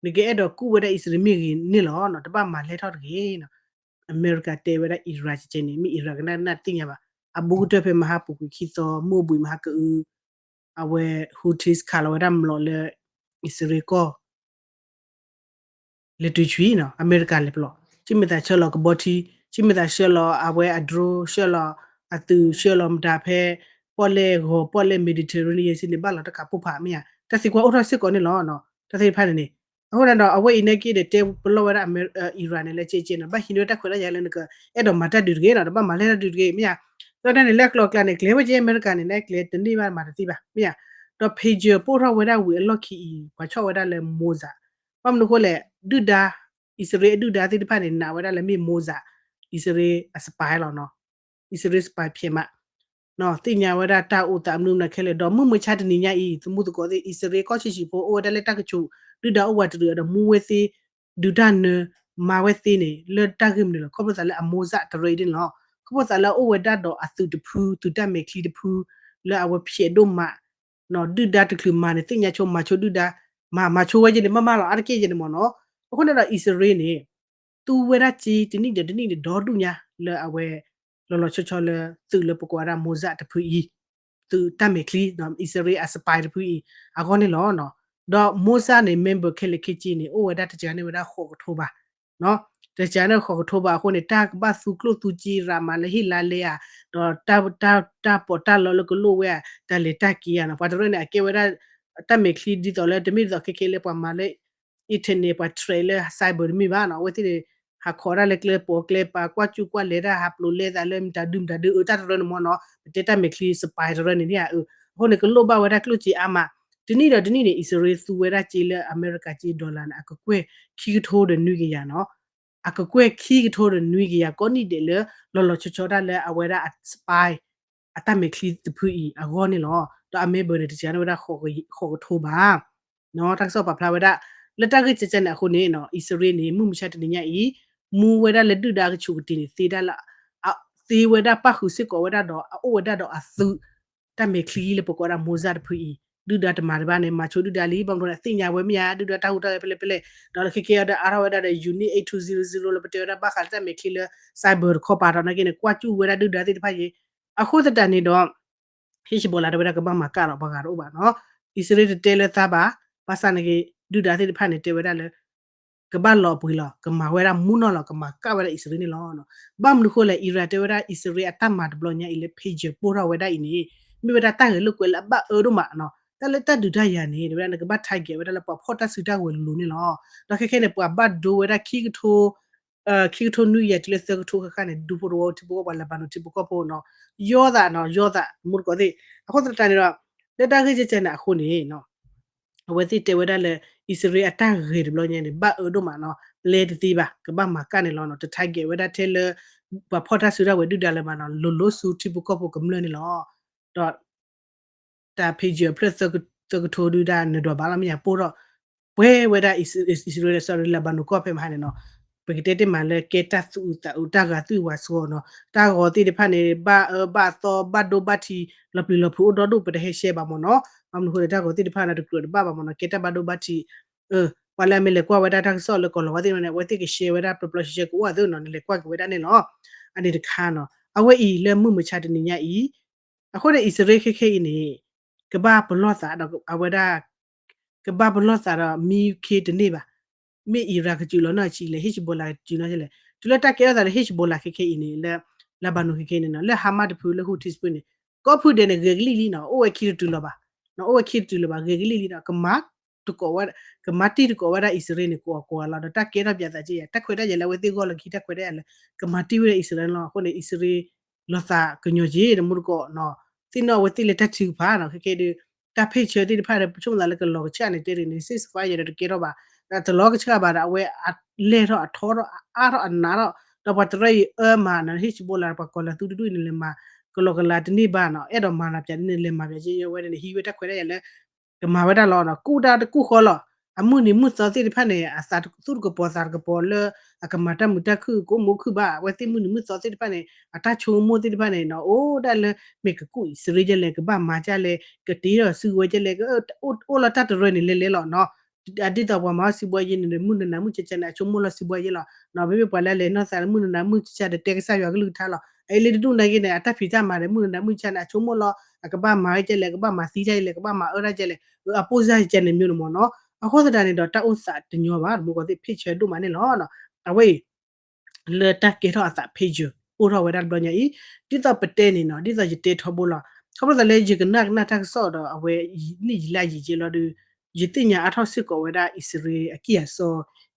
နကအဲၣ်ဒိးကူၣ်ဝဲဒၣ်အံၣ်စရ့လးမ့ၢ်ဂ့ၤန့ၣ်လီၤ. တဘၣ်မၤလဲၢ်ထီၣ်တဂ့ၤ. အမဲရကၤတဲဝဲဒၣ် Iran ကဲန့ၣ် မ့ၢ် Iran ကနၣ်နၢ်တသ့ၣ်ညါဘၣ်. အဘူးကတၢၢ်ဖဲမဟါပူၤကွံာ်ခံသီ မုၢ်အိၣ်ဘှံးမဟါကအု အဝဲ Houthis ခးလီၤဝဲဒၣ်မျိာ်လၢ အံၣ်စရ့လးကီၢ် လဲၤတုၤဆှံနီၤ အမဲရကၤလဲၤပလီၢ်, ဆ့မ့ၢ်သးဆှၢလီၤကဘီထံ, ဆ့မ့ၢ်သးဆှၢလီၤအဝဲအ drone, ဆှၢလီၤအသုး, ဆှၢလီၤမတၤဖဲ ပီၣ်လဲၣ်ဂီၤ ပီၣ်လဲၣ် Mediterranean စ့န့ၣ် ဘၣ်လီၤတၢ်ကးပိၢ်ဖးမ့ၢ်ဧါ, တၢ်သံကွၢ်အိၣ်ထီၣ်စ့ၢ်ကီးန့ၣ်လီၤ. တၢ်သ့ၣ်တဖၣ်န့ၣ်န့ၣ်, အဃိန့ၣ်ဒီး အဝဲအံၤန့ၣ်က့ဒီးတဲပလီၢ်ဝဲဒၣ် Iran န့ၣ်လၢကဲကဲနီၤ ဘၣ်ဟံးန့ၢ်ဝဲတၢ်ခွဲးတၢ်ယာ်လၢနကအဲၣ်ဒိးမၤတၢ်ဒုးတဂ့ၤနီၤ, တဘၣ်မၤလဲၢ်တၢ်ဒုးတဂ့ၤ မ့ၢ်ဧါ. ဒီးတၢ်န့ၣ်လၢအကျိၤအကျဲန့ၣ် ကျဲၤဝဲကဲအမဲရကၤန့ၣ် နကျဲၤတန့ၢ်ဘၣ်မၤတသ့ဘၣ် မ့ၢ်ဧါ. ဒီး pager ပိၢ်ထီၣ်ဝဲဒၣ်ဝံၤအလီၢ်ခံအံၤ ပှၤဆီၣ်ဝဲဒၣ်လၢ Mossad, ဘၣ်မနုၤအဃိလဲၣ် ဒုၣ်ဒါ အံၣ်စရ့လးအဒုၣ်ဒါသ့ၣ်တဖၣ်န့ၣ် နာ်ဝဲဒၣ်လၢမ့ၢ် Mossad, အံၣ်စရ့လးအ spy လီၤနီၤ, အံၣ်စရ့လး spy ဖဲမး သ့ၣ်ညါဝဲဒၣ်တၢ်အိၣ်သးမနုၤမနုၤခဲလၢာ် ဒီးမုၢ်မဆါတနံၤညါအံၤ သမူသကိးသ့ၣ် အံၣ်စရ့လးကီၢ်ဆံးဆံးဖိ အိၣ်ဝဲဒၣ်လၢတၢ်ကဆူး ဒုၣ်ဒါအိၣ်ဝးတရံးအီၤဒီး မူဝဲသ့ ဒုးတၢ်နၢ မၤဝဲသ့န့ၣ် လၢတၢ်ဂ့ၢ်မနုၤလဲၣ် ခီဖျိသးလၢအ Mossad တရံးအံၤန့ၣ်လီၤ. ခီဖျိသးလၢအအိၣ်ဝဲဒၣ်ဒီးအသုးတဖု သုးတၢ်မဲာ်ချံတဖု လၢအဝဲဖျဲးဒိၣ်မး ဒုၣ်ဒါတချုးမၤန့ၣ် သ့ၣ်ညါဆိမၤဆိဒုၣ်ဒါ မၤမၤဆိဝဲယဲန့ၣ် မ့ၢ်မ့ၢ်လီၤ အါတက့ၢ်ယဲန့ၣ်မ့ၢ်နီၤ. အဃိန့ၣ်ဒီး အံၣ်စရ့လးန့ၣ် သူဝဲဒၣ်စ့တနံၣ်ဒီးတနံၣ်န့ၣ် ဒီဒူၣ်ညါလၢအဝဲ လီၤလီၤဆီဆီလၢသုးလၢပကိးဝဲဒၣ် Mossad တဖုအံၤ သုးတၢ်မဲာ်ချံ အံၣ်စရ့လးအ spy တဖုအံၤ အဂီၢ်န့ၣ်လီၤ. ဒီး Mossad န့ၣ် member ခဲလၢာ်ခဲဆ့န့ၣ် အိၣ်ဝဲဒၣ်တစှၤန့ၢ်ဝဲဒၣ်ဃိးကထိဘး တစှၤန့ၢ်ဃိးကထိဘးအဃိန့ၣ် တၢ်ကဘၣ်သူကျိၣ်သူစ့ရးမးလၢဟ့ၣ်လါလဲဧါ, ဒီးတၢ်ပီးတၢ်လီလၢကလိၣ်ဝဲဧါ, တၢ်လဲၤတၢ်က့ၤဧါနီၤ. ပှၤတရၢန့ၣ် အကဲဝဲဒၣ် တၢ်မဲာ်ချံဒ်သိးလၢ တမ့ၢ်ဒ်သိးခဲခဲလၢပှၤမၤလၢ internet ပှၤ trade လၢ cyber တမ့ၢ်ဘၣ်နီၤ. အဝဲသ့ၣ်န့ၣ် ဟးခိးတၢ်လၢကျဲပိာ်ကျဲပၤ ကွၢ်ကူၣ်ကွၢ်လဲၤတၢ် ဟးပျိးလဲသးလၢမတၤဒုမတၤဒု အတၢ်တရၢန့ၣ်မ့ၢ်နီၤ ပတဲတၢ်မဲာ်ချံ spy တရၢန့ၣ်န့ၣ်ဧါ. အဃိန့ၣ် ကလိၣ်ဘၣ်ဝဲဒၣ်ကျိၣ်စ့အါမး တနံၣ်ဒီးတနံၣ်န့ၣ် အံၣ်စရ့လးသူဝဲဒၣ်စ့လၢအမဲရကၤစ့ dollar န့ၣ် အကကွဲၢ်ခံကထိဒီးနွံကယၤနီၤ. အကကွဲၢ်ခံကထိဒီးနွံကယၤ ကိးနံၣ်ဒဲးလၢ လီၤလီၤဆီဆီတၢ်လၢအဝဲဒၣ်အ spy အတၢ်မဲာ်ချံတဖုအံၤအဂီၢ်န့ၣ်လီၤ. ဒီးအ member န့ၣ် တစှၤန့ၢ်ဝဲဒၣ်ဃိးကထိဘး တၢ်ကစီၣ်ပာ်ဖျါဝဲဒၣ် လၢတၢ်ဂ့ၢ်ကဲကဲန့ၣ်အဃိန့ၣ် အံၣ်စရ့လးန့ၣ် မုၢ်မဆါတနံၤညါအံၤ မူဝဲဒၣ်လၢဒုၣ်ဒါကဆူးကတ့ၤန့ၣ် သ့ဒၣ်လၢ သ့ဝဲဒၣ်ပၣ်ဃုာ်စ့ၢ်ကီးဝဲဒၣ်ဒီး အအိၣ်ဝဲဒၣ်ဒီးအသုး တၢ်မဲာ်ချံလၢပကိးဝဲဒၣ် Mossad တဖုအံၤ ဒုၣ်ဒါတမၤတဘၣ်န့ၣ် မၤဆိဒုၣ်ဒါလံ ဘၣ်မနုၤအဃိန့ၣ် သ့ၣ်ညါဝဲမ့ၢ်ဧါ ဒုၣ်ဒါတၢ်ဟူးတၢ်ဂဲၤဖဲလဲၣ်ဖဲလဲၣ် ဒီးလၢခဲကဲအံၤဒီး အါထီၣ်ဝဲဒၣ်ဒီး unit eight two zero zero လၢပတဲဝဲဒၣ်ဘၣ်ဃးလၢတၢ်မဲာ်ချံလၢ cyber တခီပၤဒီးနာ်က့န့ၣ် ကွၢ်ကူၣ်ဝဲဒၣ်ဒုၣ်ဒါသ့ၣ်တဖၣ်အံၤ အဃိသတးန့ၣ်ဒီး Hezbollah တဲဝဲဒၣ်ကဘၣ်မၤကၣ်ဒီးပှၤဂၤတအိၣ်ဘၣ်နီၤ. အံၣ်စရ့လးတတဲလၢသးဘၣ်, ဘၣ်ဆၣ်နာ်က့ ဒုၣ်ဒါသ့ၣ်တဖၣ်န့ၣ် တဲဝဲဒၣ်လၢ ကဘၣ်လီၤပှ့ၤလီၤ ကမၤဝဲဒၣ်မူနီၢ်လီၤ ကမၤကၣ်ဝဲဒၣ်အံၣ်စရ့လးန့ၣ်လီၤ. ဘၣ်မနုၤဃိလဲၣ် Iran တဲဝဲဒၣ် အံၣ်စရ့လးအတၢ်မၤတဘျီညါအံၤလၢ pager ပိၢ်ထီၣ်ဝဲဒၣ်အံၤန့ၣ် မ့ၢ်ဝဲဒၣ်တၢ်ဂဲၤလိာ်ကွဲလၢအဘၣ်အၢဒိၣ်မးနီၤ. တၢ်လၢတၢ်ဒုးတၢ်ယၤန့ၣ် တဲဝဲဒၣ်နကဘၣ် target ဝဲဒၣ်လၢပှၤဖီၣ်တၢ်စုတၢ်ဝဲၤလိၤလိၤန့ၣ်လီၤ. ဒီးခဲခဲန့ၣ် ပှၤဘၣ်ဒိဝဲဒၣ်ခံကထိ ခံကထိနွံကယၤတုၤလၢသၢကထိဃၣ်ဃၣ်န့ၣ် ဒူဖိတဝီထံဖိကီၢ်ဖိ ပှၤ Lebanon ထံဖိကီၢ်ဖိနီၤ ယီသးနီၤ ယီသး မူတကိးသ့ၣ် အဃိသတးန့ၣ်ဒီး လၢတၢ်ဂ့ၢ်ကဲကဲန့ၣ်အဃိန့ၣ် အဝဲသ့ၣ်တဲဝဲဒၣ်လၢ အံၣ်စရ့လးအတၢ်ဂဲၤတဘျီညါန့ၣ် ဘၣ်အၢဒိၣ်မးနီၤ ပျဲတသ့ဘၣ် ကဘၣ်မၤကၣ်န့ၣ်လီၤနီၤ တ target ဝဲဒၣ်ထဲလၢ ပှၤဖီၣ်တၢ်စုတၢ်ဝဲၤဒုၣ်ဒါလၢမးနီၤ လိၤလိၤဆူထံဖိကီၢ်ဖိကမျၢၢ်န့ၣ်လီၤ. ဒီး တၢ် pager ဖျၢၣ်သၢကထိဒုၣ်ဒါနဒွးဘၣ်လီၤ မ့ၢ်ညါပိၢ်ထီၣ် ပှဲၤဝဲဒၣ် အံၣ်စရ့လး sorry Lebanon ကီၢ်ဖဲမဟါန့ၣ်နီၤ ပကတဲတ့ၢ်မးလၢကဲတၢ်သူၣ်အုးသးအုးတၢ်ဂၤသွံၣ်ဝၤစှီၤနီၤ တၢ်ဂီၤသ့ၣ်တဖၣ်န့ၣ် ဘၣ်အၢဘၣ်သီဘၣ်ဒိဘၣ်ထံး လီၤပျံၤလီၤဖုးအိၣ်ဒီဒူၣ် ပတဟဲရှဲဘၣ်မ့ၢ်နီၤ ဘၣ်မနုၤအဃိလဲၣ် တၢ်ဂီၤသ့ၣ်တဖၣ်န့ၣ် တကြၢးတဘၣ်ဘၣ်မ့ၢ်နီၤ ကဲတၢ်ဘၣ်ဒိဘၣ်ထံး ပှၤလၢအမ့ၢ်လဲၤကွၢ်ဝဲဒၣ်တၢ်ကစီၣ်လၢကီၢ်လီၤဝါသ့ၣ်တဖၣ်န့ၣ် အဝဲသ့ၣ်ကရှဲဝဲဒၣ်ပျီပျီရှဲရှဲကအိၣ်အသိးနီၤ နလဲၤကွၢ်က့ၤဝဲဒၣ်န့ၣ်လီၤ အန့ၣ်တခါနီၤ အဝဲအံၤလၢမုၢ်မဆါတနံၤညါအံၤ အဃိန့ၣ် အံၣ်စရ့လးခဲခဲအံၤန့ၣ် ကဘၣ်ပလီၢ်သးဒီးအဝဲဒၣ် ကဘၣ်ပလီၢ်သးဒီးမံခ့တန့ၢ်ဘၣ်. မ့ၢ် Iran ကစူးလီၤနီၢ်ဆံးလဲၣ် Hezbollah ကစူးနီၢ်ဆံးလဲၣ် တုၤလၢတၢ်ကဲထီၣ်သးလၢ Hezbollah ခဲခဲအံၤန့ၣ် လၢ Lebanon ခဲခဲအံၤန့ၣ်နီၤ လၢ Hamas တဖုလၢ Houthis တဖုန့ၣ် ကိးဖုဒဲးန့ၣ် ဂဲၤကလံၣ်လံနီၤ အိၣ်ဝဲခံတတုၤလီၤဘၣ်. အိၣ်ဝဲခံတတုၤလီၤဘၣ် ဂဲၤကလံၣ်လံဒီး ကမၤတံၢ်တကိးဝဲဒၣ် ကမၤတံၢ်တကိးဝဲဒၣ်အံၣ်စရ့လးန့ၣ် ကိးကိးလီၤ ဒီးတၢ်ကဲထီၣ်ပၠးသးက့ယၤ တၢ်ခွဲးတၢ်ယာ်လၢအဝဲသ့ၣ်ဂီၢ်လီၢ်ခံ တၢ်ခွဲးတၢ်ယာ်လၢ ကမၤတံၢ်ဝဲဒၣ်အံၣ်စရ့လးန့ၣ်လီၤ. အဃိန့ၣ် အံၣ်စရ့လး လီၤသးကညီၤက့ၤ တမူတကိးနီၤ သ့ၣ်နီၣ်အဝဲသ့ၣ်လၢတၢ်ထုကဖၣ်နီၤ ခဲခဲဒီး တၢ်ဖ့ၣ်ဆၢသ့ၣ်တဖၣ်ဒီး ပဆိကမိၣ်သးလၢကလီၤကဆှၣ်န့ၣ် တဲဒ်န့ၣ် ceasefire ဒီးတကဲထီၣ်ဘၣ် ဒီးတလီၤကဆှၣ်ဘၣ်ဒီး အဝဲအလဲၢ်ထီၣ်အထီထီၣ်အအါထီၣ်အနးထီၣ် ဒီးပှၤတရၢအံၤအၢမၤနီၤ Hezbollah ပှၤကီၢ်လၢသူတဒူၣ်န့ၣ် လဲၤမၤ ကလီၤကလၤတန့ၢ်ဘၣ်နီၤ အဲၣ်ဒိးမၤလီၤပၠးန့ၣ် လဲၤမၤပၠးက့ အဝဲန့ၣ် ဟံးဝဲတၢ်ခွဲးတၢ်ယာ်လၢ ကမၤဝဲဒၣ်လီၤနီၤ, ကူၣ်တၢ်တကူၣ်ဃီလီၤ. အမုၢ်နံၤမုၢ်သီသ့ၣ်တဖၣ်န့ၣ် အသးသူၣ်တကပီၤသးတကပီၤလၢ အကမၤတၢ်မုာ်တၢ်ခုၣ် ကအိၣ်မူခုၣ်ဘၣ်, အဝဲသ့ၣ်မုၢ်နံၤမုၢ်သီသ့ၣ်တဖၣ်န့ၣ် အတၢ်ဆိကမိၣ်သ့ၣ်တဖၣ်န့ၣ်နီၤ အိၣ်ဒၣ်လၢ မ့ၢ်ကကူၣ်အံၣ်စရ့လးလဲၣ် ကဘၣ်မၤဒ်လဲၣ် ကတ့ထီၣ်စုကဝဲၤဒ်လဲၣ် ကအိၣ်လီၤတၢ်တရၢန့ၣ်လဲၤလဲၤလီၤနီၤ. ဒ်သိးပှၤမၤအီၣ်စံးဘှီယဲန့ၣ် မုၢ်နၤမုၢ်ဆါဆါန့ၣ် အဆိကမိၣ်လီၤစံးဘှီယဲလီၤ. မ့မ့ၢ်ပှၤလၢအလဲၤနီၢ်သးလၢမုၢ်နၤမုၢ်ဆါဆါဒီးတဲကစၢ်ယွၤကလုၢ်ကထါလီၤ. အအံၤလၢတဒူၣ်နာ်က့န့ၣ် အတၢ်ဖံးတၢ်မၤဒီး မုၢ်နၤမုၢ်ဆါန့ၣ် အဆိကမိၣ်လီၤ အကဘၣ်မၤဝဲဒ်လဲၣ် ကဘၣ်မၤသံဒ်လဲၣ် ကဘၣ်မၤအၢဒ်လဲၣ် အပိၢ်စၢ်ကဲန့ၣ်မ့ၢ်န့ၣ်မ့ၢ်နီၤ. အဃိသတးန့ၣ်ဒီး တၢ်အိၣ်သးတညီဘၣ် တမူကီၢ်သ့ၣ် ဖ့ၣ်ဆၢဒိၣ်မးန့ၣ်လီၤ. အဝဲအံၤ လၢတၢ်ကဲထီၣ်အသး pager ပိၢ်ထီၣ်ဝဲဒၣ်တဘျီညါအံၤ ဒ်သိးပတဲန့ၣ်နီၤ ဒ်သိးယတဲထီဘိလီၤ. ခီဖျိသးလၢယကနၣ်ကနၣ်တၢ်ကစီၣ်ဒီး အဝဲနံၣ်ယံာ်လါယံာ်က့လီၤဒီး ယသ့ၣ်ညါအါထီၣ်စ့ၢ်ကီးဝဲဒၣ် အံၣ်စရ့လးအကံၢ်အစီ,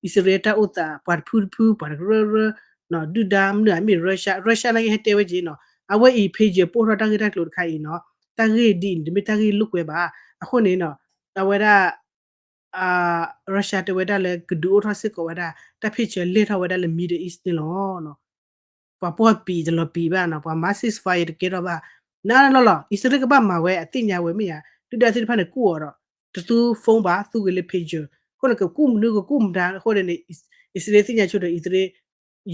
အံၣ်စရ့လးတၢ်အိၣ်သး ပှၤတဖုတဖု ပှၤတကရၢကရၢ ဒုၣ်ဒါမနုၤအမ့ၢ် Russia Russia နာ်က့ဟဲတဲဝဲက့နီၤ အဝဲအံၤ pager ပိၢ်ထီၣ်တၢ်ဂ့ၢ်တၢ်ကျိၤတခါအံၤနီၤ တၢ်ဂ့ၢ်ဒ်အံၤန့ၣ် တမ့ၢ်တၢ်ဂ့ၢ်လိာ်ကွဲဘၣ်. အဃိန့ၣ်နီၤ အဝဲဒၣ် Russia တဲဝဲဒၣ်လၢကဒုးအိၣ်ထီၣ်စ့ၢ်ကီးဝဲဒၣ် တၢ် pager လဲၢ်ထီၣ်ဝဲဒၣ်လၢ Middle East န့ၣ်လီၤ. ပှၤပှီၢ်ပံၤတလီၤပံၤဘၣ်နီၤ ပှၤမၤ ceasefire တကဲထီၣ်ဘၣ်. နလီၤလီၤ အံၣ်စရ့လးကဘၣ်မၤဝဲအသ့ၣ်ညါဝဲမ့ၢ်ဧါ ဒုၣ်ဒါသ့ၣ်တဖၣ်န့ၣ်ကူၣ်အီၤဒီး တသူ phone ဘၣ် သူက့ၤလၢ pager အဃိန့ၣ် ကကူၣ်မနုၤကကူၣ်မတၤအဃိန့ၣ် အံၣ်စရ့လးသ့ၣ်ညါဆိဒီး အံၣ်စရ့လး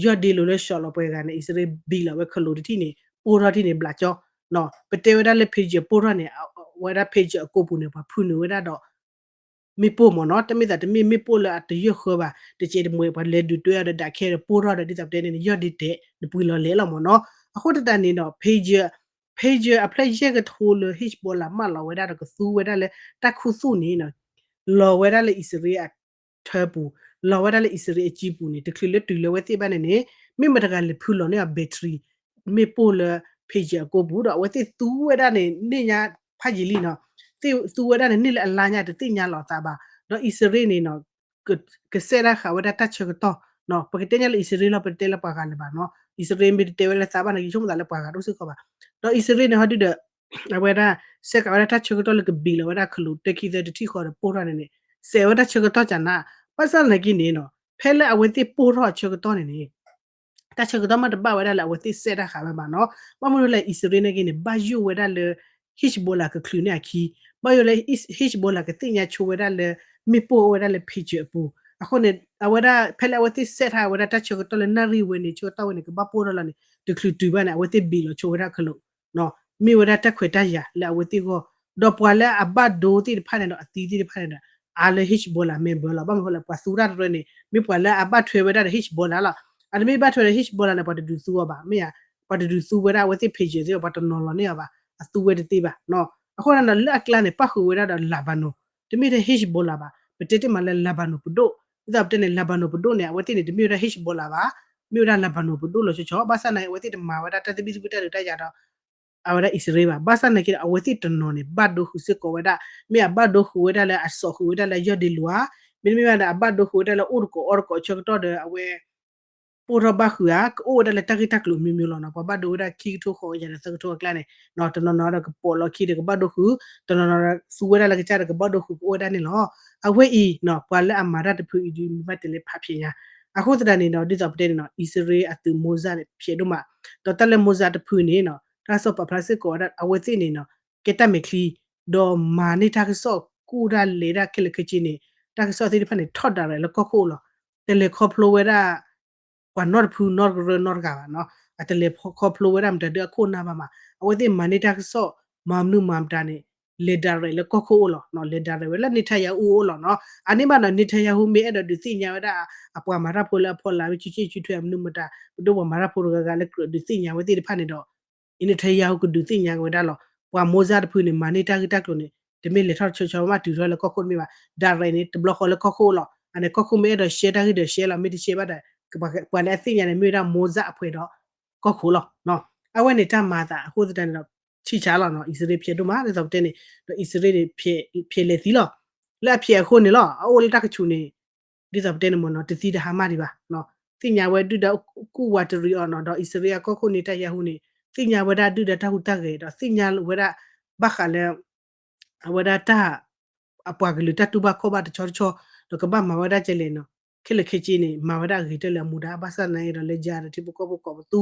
ယီၢ်ဒ့လိာ်လၢ ရှီၣ်လီၤပှဲၤဂၤန့ၣ် အံၣ်စရ့လးဘံၣ်လီၤဝဲခလိာ်တထံၣ်န့ၣ် ပိၢ်ထီၣ်ထံၣ်န့ၣ် ဘျးကၠီ ပတဲဝဲဒၣ်လၢ pager ပိၢ်ထီၣ်န့ၣ် ဝဲဒၣ် pager အကိာ်ပူၤန့ၣ် ပှၤဖုနုာ်ဝဲဒၣ်ဒီး မ့ၣ်ပိၢ်မ့ၢ်နီၤ တမ့ၢ်သးတမ့ၢ်မ့ၣ်ပိၢ်လၢအတယၢၢ်ဃၢဘၣ် တကဲးတမှဲၤ ပှၤလဲၤဒုးတွဲအီၤဒီး ဒၣ်ခဲဒီးပိၢ်ထီၣ်ဒီး ဒ်သိးပတဲန့ၣ် ယီၢ်ဒ့တဲာ် နပှ့ၤလီၤလဲၤလီၤမ့ၢ်နီၤ. အဃိသတးန့ၣ်ဒီး pager pager အဖျၢၣ်ယဲၢ်ကထိလၢ Hezbollah မၢလီၤဝဲဒၣ်ဒီးကသူဝဲဒၣ်လၢတၢ်ခူသူၣ်န့ၣ် လီၤဝဲဒၣ်လၢအံၣ်စရ့လးအထၢပူၤ လီၤဝဲဒၣ်လၢအံၣ်စရ့လးအစုပူၤန့ၣ် တချုးလၢတုၤလၢအဝဲသ့ၣ်ဘၣ်န့ၣ်န့ၣ် မ့ၢ်မတၤတဂၤလဲၤဖုလီၤန့ၢ်အီၤ battery မ့ၣ်ပိၢ်လၢ pager အကိာ်ပူၤဒီး အဝဲသ့ၣ်သူဝဲဒၣ်န့ၣ် န့ၢ်ညါဖးယံာ်လံနီၤ သ့ၣ်သူဝဲဒၣ်န့ၣ် န့ၢ်လၢအလါညါတသ့ၣ်ညါလီၤအသးဘၣ်. ဒီးအံၣ်စရ့လးန့ၣ်နီၤ ကစဲးတၢ်ဃာ်ဝဲဒၣ်တၢ်ဆၢကတီၢ် ပကတဲညါလၢအံၣ်စရ့လးလီၤ ပတတဲလၢပှၤဂၤလၢၤဘၣ်နီၤ အံၣ်စရ့လးမ့ၢ်တတဲဝဲလၢသးဘၣ်န့ၣ် ယဆိကမိၣ်သးလၢပှၤဂၤတအိၣ်စ့ၢ်ကီးဘၣ်. ဒီးအံၣ်စရ့လးန့ၣ်ဟီဒုဒီး အဝဲဒၣ် စဲးဃာ်ဝဲဒၣ်တၢ်ဆၢကတီၢ်လၢကဘံၣ်လီၤဝဲဒၣ်ခလိာ်တခံသၢတထံၣ်ဃီဒီးပိၢ်ထီၣ်န့ၣ်န့ၣ် စဲးဝဲတၢ်ဆၢကတီၢ်ကနၤ ဘၣ်ဆၣ်သနာ်က့န့ၣ်နီၤ ဖဲလၢအဝဲသ့ၣ်ပိၢ်ထီၣ်အဆၢကတီၢ်န့ၣ်န့ၣ် တၢ်ဆၢကတီၢ်မ့ၢ်တဘၣ်ဝဲဒၣ်လၢအဝဲသ့ၣ်စဲးတၢ်ဃာ်ဝဲဘၣ်နီၤ ဘၣ်မနုၤလဲၣ် အံၣ်စရ့လးနာ်က့န့ၣ် ဘၣ်ယိၣ်ဝဲဒၣ်လၢ Hezbollah ကချုးန့ၢ်အခံ ဘၣ်ယိၣ်လၢ Hezbollah ကသ့ၣ်ညါဆိဝဲဒၣ်လၢ မ့ၣ်ပိၢ်အိၣ်ဝဲဒၣ်လၢ pager အပူၤ အဃိန့ၣ် အဝဲဒၣ် ဖဲလၢအဝဲသ့ၣ်စဲးထီၣ်ဝဲဒၣ်တၢ်ဆၢကတီၢ်လၢနၣ်ရံၣ်ဝဲန့ၣ် ဆၢကတီၢ်ဝဲန့ၣ် ကဘၣ်ပိၢ်ထီၣ်လီၤန့ၣ် တချုးတုၤဘၣ်န့ၣ် အဝဲသ့ၣ်ဘံၣ်လီၤဆိဝဲဒၣ်ခလိာ် မ့ၢ်ဝဲဒၣ်တၢ်ခွဲးတၢ်ယာ်လၢအဝဲသ့ၣ်အဂီၢ် ဒီးပှၤလၢအဘၣ်ဒိသ့ၣ်တဖၣ်န့ၣ်ဒီးအသံသ့ၣ်တဖၣ်န့ၣ်ဒီး အါလၢ Hezbollah member လီၤ ဘၣ်မနုၤဃိလဲၣ် ပှၤသူတၢ်တရၢန့ၣ် မ့ၢ်ပှၤလၢအဘၣ်ထွဲဝဲဒၣ်ဒီး Hezbollah လီၤ အတမ့ၢ်ဘၣ်ထွဲဒီး Hezbollah န့ၣ် ပှၤတဒုးသူအီၤဘၣ် မ့ၢ်ဧါ ပှၤတဒုးသူဝဲဒၣ်အဝဲသ့ၣ် pager သ့ၣ် ပှၤတနီၤလီၤန့ၢ်အီၤဘၣ် အသူဝဲတသ့ဘၣ် အဃိန့ၣ် လၢအကျါန့ၣ် ပၣ်ဃုာ်ဝဲဒၣ်ဒီး Lebanon တမ့ၢ်ထဲ Hezbollah ဘၣ် ပတဲတ့ၢ်မးလၢ Lebanon ပဒိၣ် ဒ်သိးပတဲန့ၣ် Lebanon ပဒိၣ်န့ၣ် အဝဲသ့ၣ်န့ၣ် တမ့ၢ်ဝဲဒၣ် Hezbollah ဘၣ် မ့ၢ်ဝဲဒၣ် Lebanon ပဒိၣ်လီၤဆီဆီ ဘၣ်ဆၣ်သနာ်က့ အဝဲသ့ၣ်တမၤဝဲဒၣ်တၢ်သဘံၣ်သဘုၣ်တၢ်ဒုးတၢ်ယၤဒီး အဝဲဒၣ်အံၣ်စရ့လးဘၣ် ဘၣ်ဆၣ်သနာ်က့ဒီး အဝဲသ့ၣ်တနီၤန့ၣ် ဘၣ်ဒိဃုာ်စ့ၢ်ကီးဝဲဒၣ် မ့ၢ်အဘၣ်ဒိဃုာ်ဝဲဒၣ်လၢအစိာ်ဃုာ်ဝဲဒၣ်လၢယီၢ်ဒ့လိၤဧါ မ့တမ့ၢ်ဘၣ်ဒီး အဘၣ်ဒိဃုာ်ဝဲဒၣ်လၢအိၣ်တကိးအီတကိးအဆၢကတီၢ်ဒီး အဝဲ ပိၢ်ထီၣ်ဘၣ်ဃုာ်ဧါ ကအိၣ်ဝဲဒၣ်လၢတၢ်ဂ့ၢ်တၢ်ကျိၤအမျိုးမျိုးလီၤနီၤ ပှၤဘၣ်ဒိဝဲဒၣ်ခံကထိဃိးကယၤဒီးသၢကထိအကျါန့ၣ် တနီၤနီၤဒီးကပိာ်လီၤခံဒီးကဘၣ်ဒိဃုာ် တနီၤနီၤသူဝဲဒၣ်လၢကစၢ်ဒီးကဘၣ်ဒိဃုာ်ကအိၣ်ဝဲဒၣ်န့ၣ်လီၤ. အဝဲအံၤနီၤ ပှၤလၢအမၤတၢ်တဖုအံၤဒုးမ့ၢ်ဘၣ်တဲလၢဖးဖျဲးညါ အဃိသတးန့ၣ်ဒီး ဒ်သိးပတဲန့ၣ်နီၤ အံၣ်စရ့လးအသုး Mossad န့ၣ် ဖျဲးဒိၣ်မး ဒီးတၢ်လၢ Mossad တဖုန့ၣ်နီၤ တၢ်ကစီၣ်ပာ်ဖျါစ့ၢ်ကီးဝဲဒၣ် အဝဲသ့ၣ်န့ၣ်နီၤ ကဲတၢ်မဲာ်ချံ ဒီးမၤန့ၢ်တၢ်ကစီၣ်ကူၣ်တၢ်လဲၤတၢ်ခဲလၢာ်ခဲဆ့န့ၣ် တၢ်ကစီၣ်သ့ၣ်တဖၣ်န့ၣ် ထီၣ် direct လၢကီၢ်ခိၣ်လီၤ. တလဲၤခီဖျိဝဲဒၣ် ပှၤနီတဖုနီတကရၢနီတဂၤဘၣ်နီၤ အတလဲၤခီဖျိဝဲဒၣ်မတၤဒုးအခိၣ်အနၢ်ဘၣ်မး အဝဲသ့ၣ်မၤန့ၢ်တၢ်ကစီၣ် မၤမနုၤမၤမတၤန့ၣ် လဲၤ direct လၢကီၢ်ခိၣ်အိၣ်လီၤ လဲၤ direct ဝဲလၢ Netanyahu အိၣ်လီၤနီၤ အန့ၣ်ဘၣ်ဒီး Netanyahu မ့ၢ်အဲၣ်ဒိးဒုးသ့ၣ်ညါဝဲဒၣ် အပှၤမၤတၢ်ဖိလၢအဖီလာ် မ့ၢ်ဆံဆံဆံထွဲအမနုၤမတၤ ပဒိၣ်ပှၤမၤတၢ်ဖိတဂၤဂၤလၢကြၢးဒုးသ့ၣ်ညါဝဲသ့ၣ်တဖၣ်န့ၣ်ဒီး Netanyahu ကဒုးသ့ၣ်ညါက့ၤဝဲဒၣ်လီၤ. ပှၤ Mossad တဖုန့ၣ် မၤန့ၢ်တၢ်ဂ့ၢ်တၢ်ကျိၤန့ၣ် တမ့ၢ်လဲၤထီၣ်တဆီဆီဘၣ် တုၤထီၣ်လၢကီၢ်ခိၣ်တမ့ၢ်ဘၣ် direct န့ၣ် တဘျီဃီလၢကီၢ်ခိၣ်လီၤ. အန့ၣ်ကီၢ်ခိၣ်မ့ၢ်အဲၣ်ဒိး share တၢ်ဂ့ၢ်ဒီး share လီၤ မ့ၢ်တ share ဘၣ်ဒီး ပှၤလၢအသ့ၣ်ညါန့ၣ် မ့ၢ်ဝဲဒၣ် Mossad အပှဲၤဒီး ကီၢ်ခိၣ်လီၤ. အဝဲန့ၣ်တၢ်မၤအသးအဃိသတးန့ၣ်ဒီး ဆံၣ်ဆါလီၤနီၤ အံၣ်စရ့လးဖျဲးဒိၣ်မး ဒ်သိးပတဲန့ၣ် ဒီးအံၣ်စရ့လးန့ၣ် ဖျဲးလဲၤသံလီၤ. လၢအဖျဲးအဃိန့ၣ်လီၤ အအိၣ်လၢတၢ်ကဆူးန့ၣ် ဒ်သိးပတဲန့ၣ်မ့ၢ်နီၤ တသံတဟါမၢ်ဒံးဘၣ်. သ့ၣ်ညါဝဲဒုၣ်ဒါကူၣ်ဝးတရံးအီၤနီၤ ဒီးအံၣ်စရ့လးအကီၢ်ခိၣ် Netanyahu န့ၣ် သ့ၣ်ညါဝဲဒၣ်ဒုၣ်ဒါတၢ်ဟူးတၢ်ဂဲၤ ဒီးသ့ၣ်ညါဝဲဒၣ် ဘၣ်ဃးလၢ အဝဲဒၣ်တၢ် အပှၤကလုာ်တၢ်တူၢ်ဘၣ်ခီၣ်ဘၣ်တဆီတဆီ ဒီးကဘၣ်မၤဝဲဒၣ်ကဲလဲၣ်နီၤ ခဲလၢာ်ခဲဆ့န့ၣ် မၤဝဲဒၣ်အဂ့ၤတၢၢ်လၢအမူဒါ ဘၣ်ဆၣ်သနာ်က့ဒီး လၢယၤဒီးထံဖိကီၢ်ဖိကိးပသူ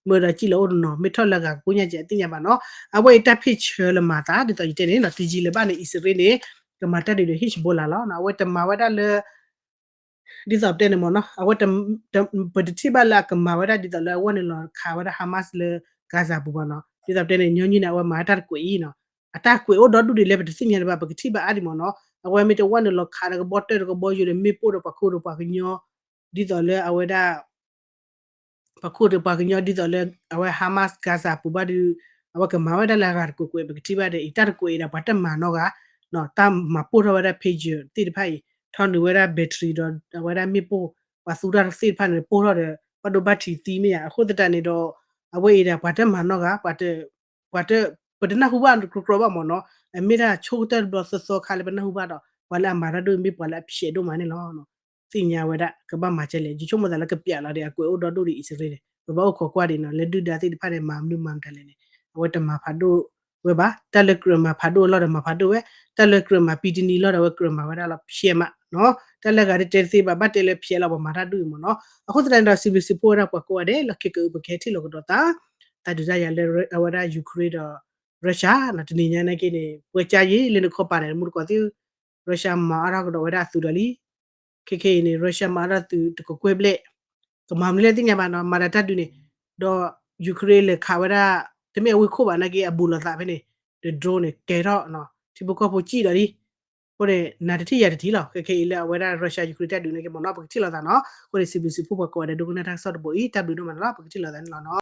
မ့ၢ်ဒီးစံၣ်လီၤအိၣ်တနီၤ မ့ၢ်ထီၣ်လၢအဂၤကိးညါကဲအသ့ၣ်ညါဘၣ်နီၤ. အဝဲအံၤတၢ်ဖ့ၣ်ဆၢလၢမၤသး ဒ်သိးယတဲန့ၣ်နီၤ တယံာ်လၢၤဘၣ်န့ၣ် အံၣ်စရ့လးန့ၣ် ကမၤတၢ်ဒုးဒီး Hezbollah လီၤ. အဝဲတမၤဝဲဒၣ်လၢ ဒ်သိးပတဲန့ၣ်မ့ၢ်နီၤ အဝဲ ပတထံၣ်ဘၣ်လၢအကမၤဝဲဒၣ်ဒ်သိးလၢအဝဲန့ၣ်လီၤခးဝဲဒၣ် Hamas လၢ Gaza ပူၤဘၣ်နီၤ. ဒ်သိးပတဲန့ၣ် ညီနုၢ်န့ၣ် အဝဲမၤတၢ်တကွဲးအံၤနီၤ. အတၢ်ကွဲးအိၣ်ဒီဒူၣ်ဒ်လဲၣ် ပတသ့ၣ်ညါလၢၤဘၣ် ပကထံၣ်ဘၣ်အါဒံးမ့ၢ်နီၤ. အဝဲမ့ၢ်တဝဲန့ၣ်လီၤခးဒီးကဘီတၢၢ်ဒီးကဘီယူၤဒီး မ့ၣ်ပိၢ်ဒီးပှၤခိၣ်ဒီးပှၤကညီ ဒ်သိးလၢအဝဲဒၣ် ပှၤခိၣ်ဒီးပှၤကညီဒ်သိးလၢ အဝဲ Hamas Gaza ပူၤဘၣ်ဒီး အဝဲကမၤဝဲဒၣ်လၢအဂၤတကွဲးကွဲး ပကထံၣ်ဘၣ်ဒီး အံၤတၢ်တကွဲးအံၤဒီး ပှၤတမၤနီတဂၤ, တၢ်မၤပိၢ်ထီၣ်ဝဲဒၣ် pager သ့ၣ်တဖၣ်အံၤ ထီၣ်နုာ်ဝဲဒၣ် battery ဒီးအဝဲဒၣ်မ့ၣ်ပိၢ် ပှၤသူတၢ်သ့ၣ်တဖၣ်န့ၣ် ပိၢ်ထီၣ်ဒီး ဘၣ်ဒိဘၣ်ထံးသံမ့ၢ်ယါ အဃိသတးန့ၣ်ဒီး အဝဲအံၤဒီး ပှၤတမၤနီတဂၤ ပှၤတ ပှၤတ ပတနၢ်ဟူဘၣ်တြီတြီဘၣ်မ့ၢ်နီၤ. အမ့ၢ်ဒၣ်ဆိကတၢၢ်တဘျီသီသီခါလၢပနၢ်ဟူဘၣ်ဒီး ပှၤလၢအမၤတၢ်ဒ်အံၤမ့ၢ်ပှၤလၢအဖျဲးဒိၣ်မးန့ၣ်လီၤ. သ့ၣ်ညါဝဲဒၣ် ကဘၣ်မၤကဲလဲၣ် ယဆိကမိၣ်သးလၢကပျးလီၤဒီး အကွဲးအိၣ်ဒီဒူၣ်ဒီးအံၣ်စရ့လးန့ၣ် ပဘၣ်အိၣ်ခိးကွၢ်ဒံးနီၤ လၢဒုၣ်ဒါသ့ၣ်တဖၣ်န့ၣ် မၤမနုၤမၤမတၤလဲၣ်န့ၣ် အဝဲတမၤဖးဒိၣ်ဝဲဘၣ်. တၢ်လၢကြၢးမၤဖးဒိၣ်အလီၢ်ဒီးမၤဖးဒိၣ်ဝဲ, တၢ်လၢကြၢးမၤပံတနံၤလီၢ်ဒီးအဝဲကြၢးမၤဝဲဒၣ်လီၤ ဖျဲးမးနီၤ. တၢ်လၢအဂၤတတဲတသ့ဘၣ် ဘၣ်တဲလၢဖျဲးလီၤ ပှၤမၤတၢ်ဒ်အံၤမ့ၢ်နီၤ. အဃိသတးန့ၣ်ဒီး စံးဘျုးစံးဖှိၣ်ဝဲဒၣ်ပှၤကိးဂၤဒဲး လၢခဲကအုပကဟဲထံၣ်လိာ်ကဒီးသး တၢ်ဒုးတၢ်ယၤလၢအဝဲဒၣ် Ukraine ဒီး Russia နီၤ တနံၤညါနာ်က့န့ၣ် ပှဲၤကၢ်ယံာ်လၢနခီပၤန့ၣ် မူတကိးသ့ၣ် Russia မၤအါထီၣ်ကဒီးဝဲဒၣ်အသုးဒီးလံ. ခဲခဲအံၤန့ၣ် Russia မၤအါထီၣ်သုးတကကွဲၢ်ဘျဲၣ် ကမၤမနုၤလဲၣ်သ့ၣ်ညါဘၣ်နီၤ မၤဒီးတၢ်ဒုးန့ၣ် ဒီး Ukraine လဲၤခးဝဲဒၣ် တမ့ၢ်အဝ့ၢ်ခိၣ်ဘၣ်နာ်က့ အဘူးလိာ်သးဖဲန့ၣ် ဒီး drone န့ၣ် ကဲထီၣ် ထံဖိကီၢ်ဖိစံၣ်ဒီးလံ. အဃိန့ၣ် နၤတထံၣ်ယၤတထံၣ်လီၤ. ခဲခဲအံၤလၢအဝဲဒၣ် Russia Ukraine တၢ်ဒုးနာ်က့မ့ၢ်နီၤ ပကထံၣ်လိာ်သးနီၤ. အဃိန့ၣ် စံးဘျုးစံးဖှိၣ်ပှၤကိးဂၤဒဲး ဒိကနၣ်တၢ်ကစီၣ်တဘိအံၤ တၢ်ဘျုးဒိၣ်မးန့ၣ်လီၤ. ပကထံၣ်လိာ်သးန့ၣ်လီၤနီၤ.